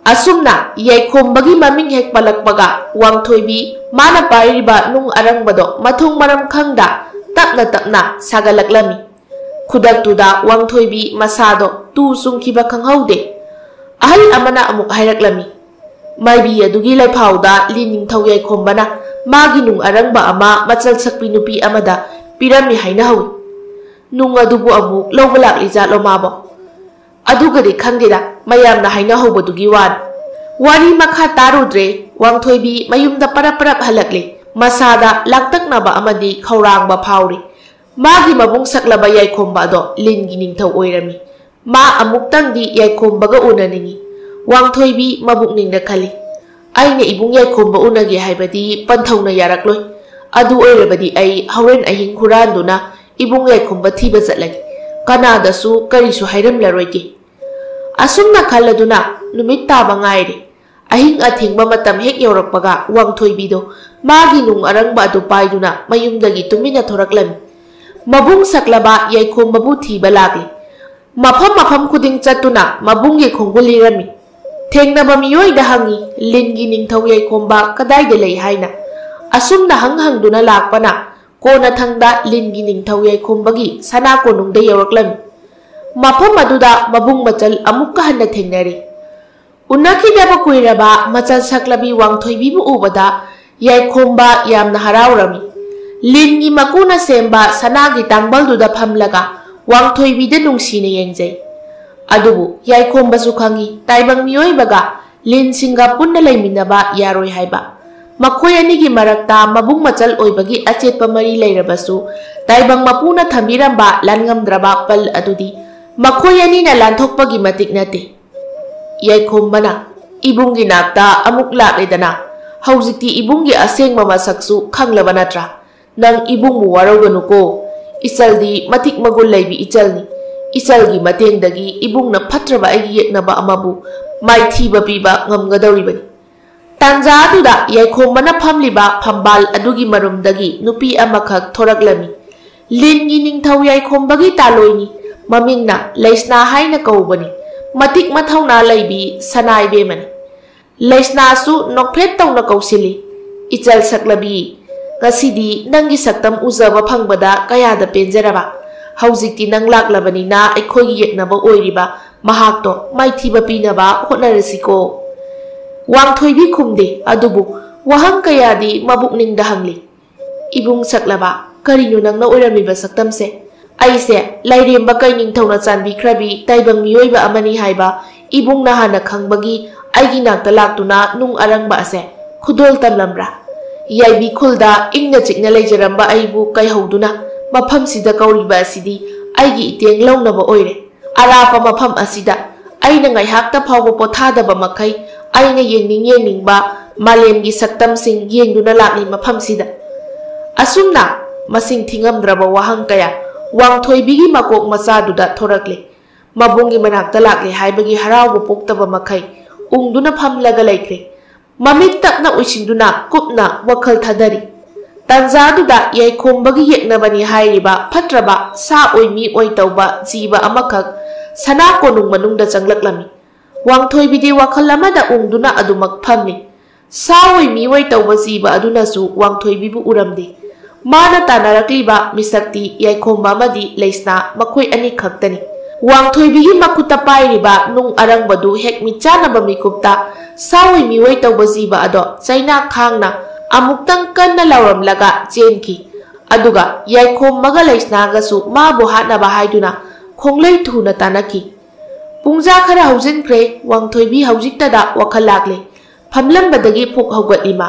ꯑꯁꯨꯝꯅ ꯌꯥꯏꯈꯣꯝꯕꯒꯤ ꯃꯃꯤꯡ ꯍꯦꯛ ꯄꯜꯂꯛꯄꯒ ꯋꯥꯡꯊꯣꯏꯕꯤ ꯃꯥꯅ ꯄꯥꯏꯔꯤꯕ ꯅꯨꯡ ꯑꯔꯪꯕꯗꯣ ꯃꯊꯣꯡ ꯃꯔꯝ ꯈꯪꯗ ꯇꯞꯅ ꯇꯞꯅ ꯁꯥꯒꯠꯂꯛꯂꯝꯃꯤ꯫ ꯈꯨꯗꯛꯇꯨꯗ ꯋꯥꯡꯊꯣꯏꯕꯤ ꯃꯁꯥꯗꯣ ꯇꯨ ꯆꯨꯡꯈꯤꯕ ꯈꯪꯍꯧꯗꯦ꯫ ꯑꯍꯜ ꯑꯃꯅ ꯑꯃꯨꯛ ꯍꯥꯏꯔꯛꯂꯝꯃꯤ, "ꯃꯥꯏꯕꯤ ꯑꯗꯨꯒꯤ ꯂꯩꯐꯥꯎꯗ ꯂꯤꯟ ꯅꯤꯡꯊꯧ ꯌꯥꯏꯈꯣꯝꯕꯅ ꯃꯥꯒꯤ ꯅꯨꯡ ꯑꯔꯪꯕ ꯑꯃ ꯃꯆꯜ ꯁꯛꯄꯤ ꯅꯨꯄꯤ ꯑꯃꯗ ꯄꯤꯔꯝꯃꯤ ꯍꯥꯏꯅꯍꯧꯏ꯫ ꯅꯨꯡ ꯑꯗꯨꯕꯨ ꯑꯃꯨꯛ ꯂꯧꯕ ꯂꯥꯛꯂꯤꯖꯥꯠꯂꯣ ꯃꯥꯕꯣ? ꯑꯗꯨꯒꯗꯤ ꯈꯪꯗꯦꯗ, ꯃꯌꯥꯝꯅ ꯍꯥꯏꯅꯍꯧꯕꯗꯨꯒꯤ ꯋꯥꯅꯤ꯫" ꯋꯥꯔꯤ ꯃꯈꯥ ꯇꯥꯔꯨꯗ꯭ꯔꯦ꯫ ꯋꯥꯡꯊꯣꯏꯕꯤ ꯃꯌꯨꯝꯗ ꯄꯔꯞ ꯄꯔꯞ ꯍꯜꯂꯛꯂꯦ꯫ ꯃꯁꯥꯗ ꯂꯥꯡꯇꯛꯅꯕ ꯑꯃꯗꯤ ꯈꯧꯔꯥꯡꯕ ꯐꯥꯎꯔꯤ꯫ ꯃꯥꯒꯤ ꯃꯕꯨꯡ ꯁꯛꯂꯕ ꯌꯥꯏꯈꯣꯝꯕ ꯑꯗꯣ ꯂꯤꯟꯒꯤ ꯅꯤꯡꯊꯧ ꯑꯣꯏꯔꯝꯃꯤ꯫ ꯃꯥ ꯑꯃꯨꯛꯇꯪꯗꯤ ꯌꯥꯏꯈꯣꯝꯕꯒ ꯎꯅꯅꯤꯡꯏ꯫ ꯋꯥꯡꯊꯣꯏꯕꯤ ꯃꯕꯨꯛꯅꯤꯡꯗ ꯈꯜꯂꯤ, "ꯑꯩꯅ ꯏꯕꯨꯡ ꯌꯥꯏꯈꯣꯝꯕ ꯎꯅꯒꯦ ꯍꯥꯏꯕꯗꯤ ꯄꯟꯊꯧꯅ ꯌꯥꯔꯛꯂꯣꯏ꯫ ꯑꯗꯨ ꯑꯣꯏꯔꯕꯗꯤ ꯑꯩ ꯍꯣꯔꯦꯟ ꯑꯍꯤꯡ ꯍꯨꯔꯥꯟꯗꯨꯅ ꯏꯕꯨꯡ ꯌꯥꯏꯈꯣꯝꯕ ꯊꯤꯕ ꯆꯠꯂꯒꯦ꯫ ꯀꯅꯥꯗꯁꯨ ꯀꯔꯤꯁꯨ ꯍꯥꯏꯔꯝꯂꯔꯣꯏꯒꯦ꯫" ꯑꯁꯨꯝꯅ ꯈꯜꯂꯗꯨꯅ ꯅꯨꯃꯤꯠ ꯇꯥꯕ ꯉꯥꯏꯔꯦ꯫ ꯑꯍꯤꯡ ꯑꯊꯦꯡꯕ ꯃꯇꯝ ꯍꯦꯛ ꯌꯧꯔꯛꯄꯒ ꯋꯥꯡꯊꯣꯏꯕꯤꯗꯣ ꯃꯥꯒꯤ ꯅꯨꯡ ꯑꯔꯪꯕ ꯑꯗꯨ ꯄꯥꯏꯗꯨꯅ ꯃꯌꯨꯝꯗꯒꯤ ꯇꯨꯃꯤꯟꯅ ꯊꯣꯔꯛꯂꯝꯃꯤ꯫ ꯃꯕꯨꯡ ꯁꯛꯂꯕ ꯌꯥꯏꯈꯣꯝꯕꯕꯨ ꯊꯤꯕ ꯂꯥꯛꯂꯤ꯫ ꯃꯐꯝ ꯃꯐꯝ ꯈꯨꯗꯤꯡ ꯆꯠꯇꯨꯅ ꯃꯕꯨꯡꯒꯤ ꯈꯣꯡꯒꯨꯜ ꯂꯤꯔꯝꯃꯤ꯫ ꯊꯦꯡꯅꯕ ꯃꯤꯑꯣꯏꯗ ꯍꯪꯉꯤ, "ꯂꯤꯟꯒꯤ ꯅꯤꯡꯊꯧ ꯌꯥꯏꯈꯣꯝꯕ ꯀꯗꯥꯏꯗ ꯂꯩ?" ꯍꯥꯏꯅ꯫ ꯑꯁꯨꯝꯅ ꯍꯪ ꯍꯪꯗꯨꯅ ꯂꯥꯛꯄꯅ ꯀꯣꯟꯅꯊꯪꯗ ꯂꯤꯟꯒꯤ ꯅꯤꯡꯊꯧ ꯌꯥꯏꯈꯣꯝꯕꯒꯤ ꯁꯅꯥ ꯀꯣꯅꯨꯡꯗ ꯌꯧꯔꯛꯂꯝꯃꯤ꯫ ꯃꯐꯝ ꯑꯗꯨꯗ ꯃꯕꯨꯡ ꯃꯆꯜ ꯑꯃꯨꯛꯀ ꯍꯟꯅ ꯊꯦꯡꯅꯔꯤ꯫ ꯎꯅꯈꯤꯗꯕ ꯀꯨꯏꯔꯕ ꯃꯆꯜ ꯁꯛꯂꯕꯤ ꯋꯥꯡꯊꯣꯏꯕꯤꯕꯨ ꯎꯕꯗ ꯌꯥꯏꯈꯣꯝꯕ ꯌꯥꯝꯅ ꯍꯔꯥꯎꯔꯝꯃꯤ꯫ ꯂꯤꯟꯒꯤ ꯃꯀꯨꯅ ꯁꯦꯝꯕ ꯁꯅꯥꯒꯤ ꯇꯥꯡꯕꯜꯗꯨꯗ ꯐꯝꯂꯒ ꯋꯥꯡꯊꯣꯏꯕꯤꯗ ꯅꯨꯡꯁꯤꯅ ꯌꯦꯡꯖꯩ꯫ ꯑꯗꯨꯕꯨ ꯌꯥꯏꯈꯣꯝꯕꯁꯨ ꯈꯪꯏ, ꯇꯥꯏꯕꯪ ꯃꯤꯑꯣꯏꯕꯒ ꯂꯤꯟꯁꯤꯡꯒ ꯄꯨꯟꯅ ꯂꯩꯃꯤꯟꯅꯕ ꯌꯥꯔꯣꯏ ꯍꯥꯏꯕ꯫ ꯃꯈꯣꯏ ꯑꯅꯤꯒꯤ ꯃꯔꯛꯇ ꯃꯕꯨꯡ ꯃꯆꯜ ꯑꯣꯏꯕꯒꯤ ꯑꯆꯦꯠꯄ ꯃꯔꯤ ꯂꯩꯔꯕꯁꯨ, ꯇꯥꯏꯕꯪ ꯃꯄꯨꯅ ꯊꯝꯕꯤꯔꯝꯕ ꯂꯥꯟꯉꯝꯗ꯭ꯔꯕ ꯄꯜ ꯑꯗꯨꯗꯤ ꯃꯈꯣꯏ ꯑꯅꯤꯅ ꯂꯥꯟꯊꯣꯛꯄꯒꯤ ꯃꯇꯤꯛ ꯅꯠꯇꯦ꯫ ꯌꯥꯏꯈꯣꯝꯕꯅ, "ꯏꯕꯨꯡꯒꯤ ꯅꯥꯛꯇ ꯑꯃꯨꯛ ꯂꯥꯛꯂꯦꯗꯅ꯫ ꯍꯧꯖꯤꯛꯇꯤ ꯏꯕꯨꯡꯒꯤ ꯑꯁꯦꯡꯕ ꯃꯁꯛꯁꯨ ꯈꯪꯂꯕ ꯅꯠꯇ꯭ꯔꯥ? ꯅꯪ ꯏꯕꯨꯡꯕꯨ ꯋꯥꯔꯧꯒꯅꯨꯀꯣ꯫ ꯏꯆꯜꯗꯤ ꯃꯇꯤꯛ ꯃꯒꯨꯟ ꯂꯩꯕꯤ ꯏꯆꯜꯅꯤ꯫ ꯏꯆꯜꯒꯤ ꯃꯇꯦꯡꯗꯒꯤ ꯏꯕꯨꯡꯅ ꯐꯠꯇ꯭ꯔꯕ ꯑꯩꯒꯤ ꯌꯦꯛꯅꯕ ꯑꯃꯕꯨ ꯃꯥꯏꯊꯤꯕ ꯄꯤꯕ ꯉꯝꯒꯗꯧꯔꯤꯕꯅꯤ꯫" ꯇꯥꯟꯖꯥ ꯑꯗꯨꯗ ꯌꯥꯏꯈꯣꯝꯕꯅ ꯐꯝꯂꯤꯕ ꯐꯝꯕꯥꯜ ꯑꯗꯨꯒꯤ ꯃꯔꯨꯝꯗꯒꯤ ꯅꯨꯄꯤ ꯑꯃꯈꯛ ꯊꯣꯔꯛꯂꯝꯃꯤ꯫ ꯂꯤꯟꯒꯤ ꯅꯤꯡꯊꯧ ꯌꯥꯏꯈꯣꯝꯕꯒꯤ ꯇꯥꯂꯣꯏꯅꯤ꯫ ꯃꯃꯤꯡꯅ ꯂꯩꯁꯅꯥ ꯍꯥꯏꯅ ꯀꯧꯕꯅꯤ꯫ ꯃꯇꯤꯛ ꯃꯊꯧꯅꯥ ꯂꯩꯕꯤ ꯁꯅꯥ ꯏꯕꯦꯝꯃꯅꯤ꯫ ꯂꯩꯁꯅꯥꯁꯨ ꯅꯣꯛꯐꯦꯠ ꯇꯧꯅ ꯀꯧꯁꯤꯜꯂꯤ, "ꯏꯆꯜ ꯁꯛꯂꯕꯤ, ꯉꯁꯤꯗꯤ ꯅꯪꯒꯤ ꯁꯛꯇꯝ ꯎꯖꯕ ꯐꯪꯕꯗ ꯀꯌꯥꯗ ꯄꯦꯟꯖꯔꯕ꯫ ꯍꯧꯖꯤꯛꯇꯤ ꯅꯪ ꯂꯥꯛꯂꯕꯅꯤꯅ ꯑꯩꯈꯣꯏꯒꯤ ꯌꯦꯛꯅꯕ ꯑꯣꯏꯔꯤꯕ ꯃꯍꯥꯛꯇꯣ ꯃꯥꯏꯊꯤꯕ ꯄꯤꯅꯕ ꯍꯣꯠꯅꯔꯁꯤꯀꯣ꯫" ꯋꯥꯡꯊꯣꯏꯕꯤ ꯈꯨꯝꯗꯦ, ꯑꯗꯨꯕꯨ ꯋꯥꯍꯪ ꯀꯌꯥꯗꯤ ꯃꯕꯨꯛꯅꯤꯡꯗ ꯍꯪꯂꯤ꯫ "ꯏꯕꯨꯡ ꯁꯛꯂꯕ, ꯀꯔꯤꯅꯣ ꯅꯪꯅ ꯑꯣꯏꯔꯝꯃꯤꯕ ꯁꯛꯇꯝꯁꯦ? ꯑꯩꯁꯦ ꯂꯥꯏꯔꯦꯝꯕ ꯀꯩ ꯅꯤꯡꯊꯧꯅ ꯆꯥꯟꯕꯤꯈ꯭ꯔꯕꯤ ꯇꯥꯏꯕꯪ ꯃꯤꯑꯣꯏꯕ ꯑꯃꯅꯤ ꯍꯥꯏꯕ ꯏꯕꯨꯡꯅ ꯍꯥꯟꯅ ꯈꯪꯕꯒꯤ ꯑꯩꯒꯤ ꯅꯥꯛꯇ ꯂꯥꯛꯇꯨꯅ ꯅꯨꯡ ꯑꯔꯪꯕ ꯑꯁꯦ ꯈꯨꯗꯣꯜ ꯇꯝꯂꯝꯕ꯭ꯔꯥ? ꯌꯥꯏꯕꯤ ꯈꯨꯜꯗ ꯏꯪꯅ ꯆꯤꯛꯅ ꯂꯩꯖꯔꯝꯕ ꯑꯩꯕꯨ ꯀꯥꯏꯍꯧꯗꯨꯅ ꯃꯐꯝꯁꯤꯗ ꯀꯧꯔꯤꯕ ꯑꯁꯤꯗꯤ ꯑꯩꯒꯤ ꯏꯇꯦꯡ ꯂꯧꯅꯕ ꯑꯣꯏꯔꯦ꯫ ꯑꯔꯥꯞꯄ ꯃꯐꯝ ꯑꯁꯤꯗ ꯑꯩꯅ ꯉꯥꯏꯍꯥꯛꯇ ꯐꯥꯎꯕ ꯄꯣꯊꯥꯗꯕ ꯃꯈꯩ ꯑꯩꯅ ꯌꯦꯡꯅꯤꯡ ꯌꯦꯡꯅꯤꯡꯕ ꯃꯥꯂꯦꯝꯒꯤ ꯁꯛꯇꯝꯁꯤꯡ ꯌꯦꯡꯗꯨꯅ ꯂꯥꯛꯂꯤ ꯃꯐꯝꯁꯤꯗ꯫" ꯑꯁꯨꯝꯅ ꯃꯁꯤꯡ ꯊꯤꯉꯝꯗ꯭ꯔꯕ ꯋꯥꯍꯪ ꯀꯌꯥ ꯋꯥꯡꯊꯣꯏꯕꯤꯒꯤ ꯃꯀꯣꯛ ꯃꯆꯥꯗꯨꯗ ꯊꯣꯔꯛꯂꯦ꯫ ꯃꯕꯨꯡꯒꯤ ꯃꯅꯥꯛꯇ ꯂꯥꯛꯂꯦ ꯍꯥꯏꯕꯒꯤ ꯍꯔꯥꯎꯕ ꯄꯣꯛꯇꯕ ꯃꯈꯩ ꯎꯪꯗꯨꯅ ꯐꯝꯂꯒ ꯂꯩꯈ꯭ꯔꯦ꯫ ꯃꯃꯤꯠ ꯇꯞꯅ ꯎꯏꯁꯤꯟꯗꯨꯅ ꯀꯨꯞꯅ ꯋꯥꯈꯜ ꯊꯥꯗꯔꯤ꯫ ꯇꯥꯟꯖꯥꯗꯨꯗ ꯌꯥꯏꯈꯣꯝꯕꯒꯤ ꯌꯦꯛꯅꯕꯅꯤ ꯍꯥꯏꯔꯤꯕ ꯐꯠꯇ꯭ꯔꯕ ꯁꯥ ꯑꯣꯏ ꯃꯤ ꯑꯣꯏ ꯇꯧꯕ ꯖꯤꯕ ꯑꯃꯈꯛ ꯁꯅꯥ ꯀꯣꯅꯨꯡ ꯃꯅꯨꯡꯗ ꯆꯪꯂꯛꯂꯝꯃꯤ꯫ ꯋꯥꯡꯊꯣꯏꯕꯤꯗꯤ ꯋꯥꯈꯜ ꯑꯃꯗ ꯎꯪꯗꯨꯅ ꯑꯗꯨꯃꯛ ꯐꯝꯃꯤ꯫ ꯁꯥ ꯑꯣꯏ ꯃꯤ ꯑꯣꯏ ꯇꯧꯕ ꯖꯤꯕ ꯑꯗꯨꯅꯁꯨ ꯋꯥꯡꯊꯣꯏꯕꯤꯕꯨ ꯎꯔꯝꯗꯦ꯫ ꯃꯥꯅ ꯇꯥꯟꯅꯔꯛꯂꯤꯕ ꯃꯤꯁꯛꯇꯤ ꯌꯥꯏꯈꯣꯝꯕ ꯑꯃꯗꯤ ꯂꯩꯁꯅꯥ ꯃꯈꯣꯏ ꯑꯅꯤ ꯈꯛꯇꯅꯤ꯫ ꯋꯥꯡꯊꯣꯏꯕꯤꯒꯤ ꯃꯈꯨꯠꯇ ꯄꯥꯏꯔꯤꯕ ꯅꯨꯡ ꯑꯔꯪꯕꯗꯨ ꯍꯦꯛ ꯃꯤꯠꯆꯥꯅꯕ ꯃꯤꯀꯨꯞꯇ ꯁꯥ ꯑꯣꯏ ꯃꯤ ꯑꯣꯏ ꯇꯧꯕ ꯖꯤꯕ ꯑꯗꯣ ꯆꯩꯅꯥ ꯈꯥꯡꯅ ꯑꯃꯨꯛꯇꯪ ꯀꯟꯅ ꯂꯥꯎꯔꯝꯂꯒ ꯆꯦꯟꯈꯤ꯫ ꯑꯗꯨꯒ ꯌꯥꯏꯈꯣꯝꯕꯒ ꯂꯩꯁꯅꯥꯒꯁꯨ ꯃꯥꯕꯨ ꯍꯥꯠꯅꯕ ꯍꯥꯏꯗꯨꯅ ꯈꯣꯡꯂꯩ ꯊꯨꯅ ꯇꯥꯟꯅꯈꯤ꯫ ꯄꯨꯡꯖꯥ ꯈꯔ ꯍꯧꯖꯤꯟꯈ꯭ꯔꯦ, ꯋꯥꯡꯊꯣꯏꯕꯤ ꯍꯧꯖꯤꯛꯇꯗ ꯋꯥꯈꯜ ꯂꯥꯛꯂꯦ꯫ ꯐꯝꯂꯝꯕꯗꯒꯤ ꯐꯨꯛ ꯍꯧꯒꯠꯂꯤ ꯃꯥ꯫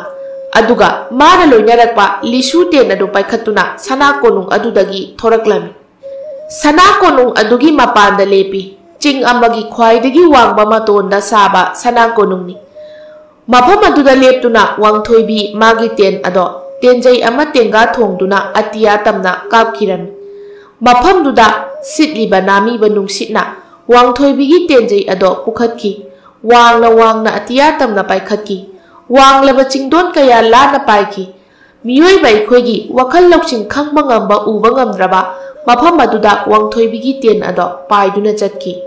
ꯑꯗꯨꯒ ꯃꯥꯅ ꯂꯣꯏꯅꯔꯛꯄ ꯂꯤꯁꯨ ꯇꯦꯟ ꯑꯗꯨ ꯄꯥꯏꯈꯠꯇꯨꯅ ꯁꯅꯥ ꯀꯣꯅꯨꯡ ꯑꯗꯨꯗꯒꯤ ꯊꯣꯔꯛꯂꯝꯃꯤ꯫ ꯁꯅꯥ ꯀꯣꯅꯨꯡ ꯑꯗꯨꯒꯤ ꯃꯄꯥꯟꯗ ꯂꯦꯞꯄꯤ꯫ ꯆꯤꯡ ꯑꯃꯒꯤ ꯈ꯭ꯋꯥꯏꯗꯒꯤ ꯋꯥꯡꯕ ꯃꯇꯣꯟꯗ ꯁꯥꯕ ꯁꯅꯥ ꯀꯣꯅꯨꯡꯅꯤ꯫ ꯃꯐꯝ ꯑꯗꯨꯗ ꯂꯦꯞꯇꯨꯅ ꯋꯥꯡꯊꯣꯏꯕꯤ ꯃꯥꯒꯤ ꯇꯦꯟ ꯑꯗꯣ ꯇꯦꯟꯖꯩ ꯑꯃ ꯇꯦꯡꯒꯥ ꯊꯣꯡꯗꯨꯅ ꯑꯇꯤꯌꯥ ꯇꯝꯅ ꯀꯥꯞꯈꯤꯔꯝꯃꯤ꯫ ꯃꯐꯝꯗꯨꯗ ꯁꯤꯠꯂꯤꯕ ꯅꯥꯃꯤꯕ ꯅꯨꯡꯁꯤꯠꯅ ꯋꯥꯡꯊꯣꯏꯕꯤꯒꯤ ꯇꯦꯟꯖꯩ ꯑꯗꯣ ꯄꯨꯈꯠꯈꯤ꯫ ꯋꯥꯡꯅ ꯋꯥꯡꯅ ꯑꯇꯤꯌꯥ ꯇꯝꯅ ꯄꯥꯏꯈꯠꯈꯤ꯫ ꯋꯥꯡꯂꯕ ꯆꯤꯡꯗꯣꯟ ꯀꯌꯥ ꯂꯥꯟꯅ ꯄꯥꯏꯈꯤ꯫ ꯃꯤꯑꯣꯏꯕ ꯑꯩꯈꯣꯏꯒꯤ ꯋꯥꯈꯜ ꯂꯧꯁꯤꯡ ꯈꯪꯕ ꯉꯝꯕ ꯎꯕ ꯉꯝꯗ꯭ꯔꯕ ꯃꯐꯝ ꯑꯗꯨꯗ ꯋꯥꯡꯊꯣꯏꯕꯤꯒꯤ ꯇꯦꯟ ꯑꯗꯣ ꯄꯥꯏꯗꯨꯅ ꯆꯠꯈꯤ꯫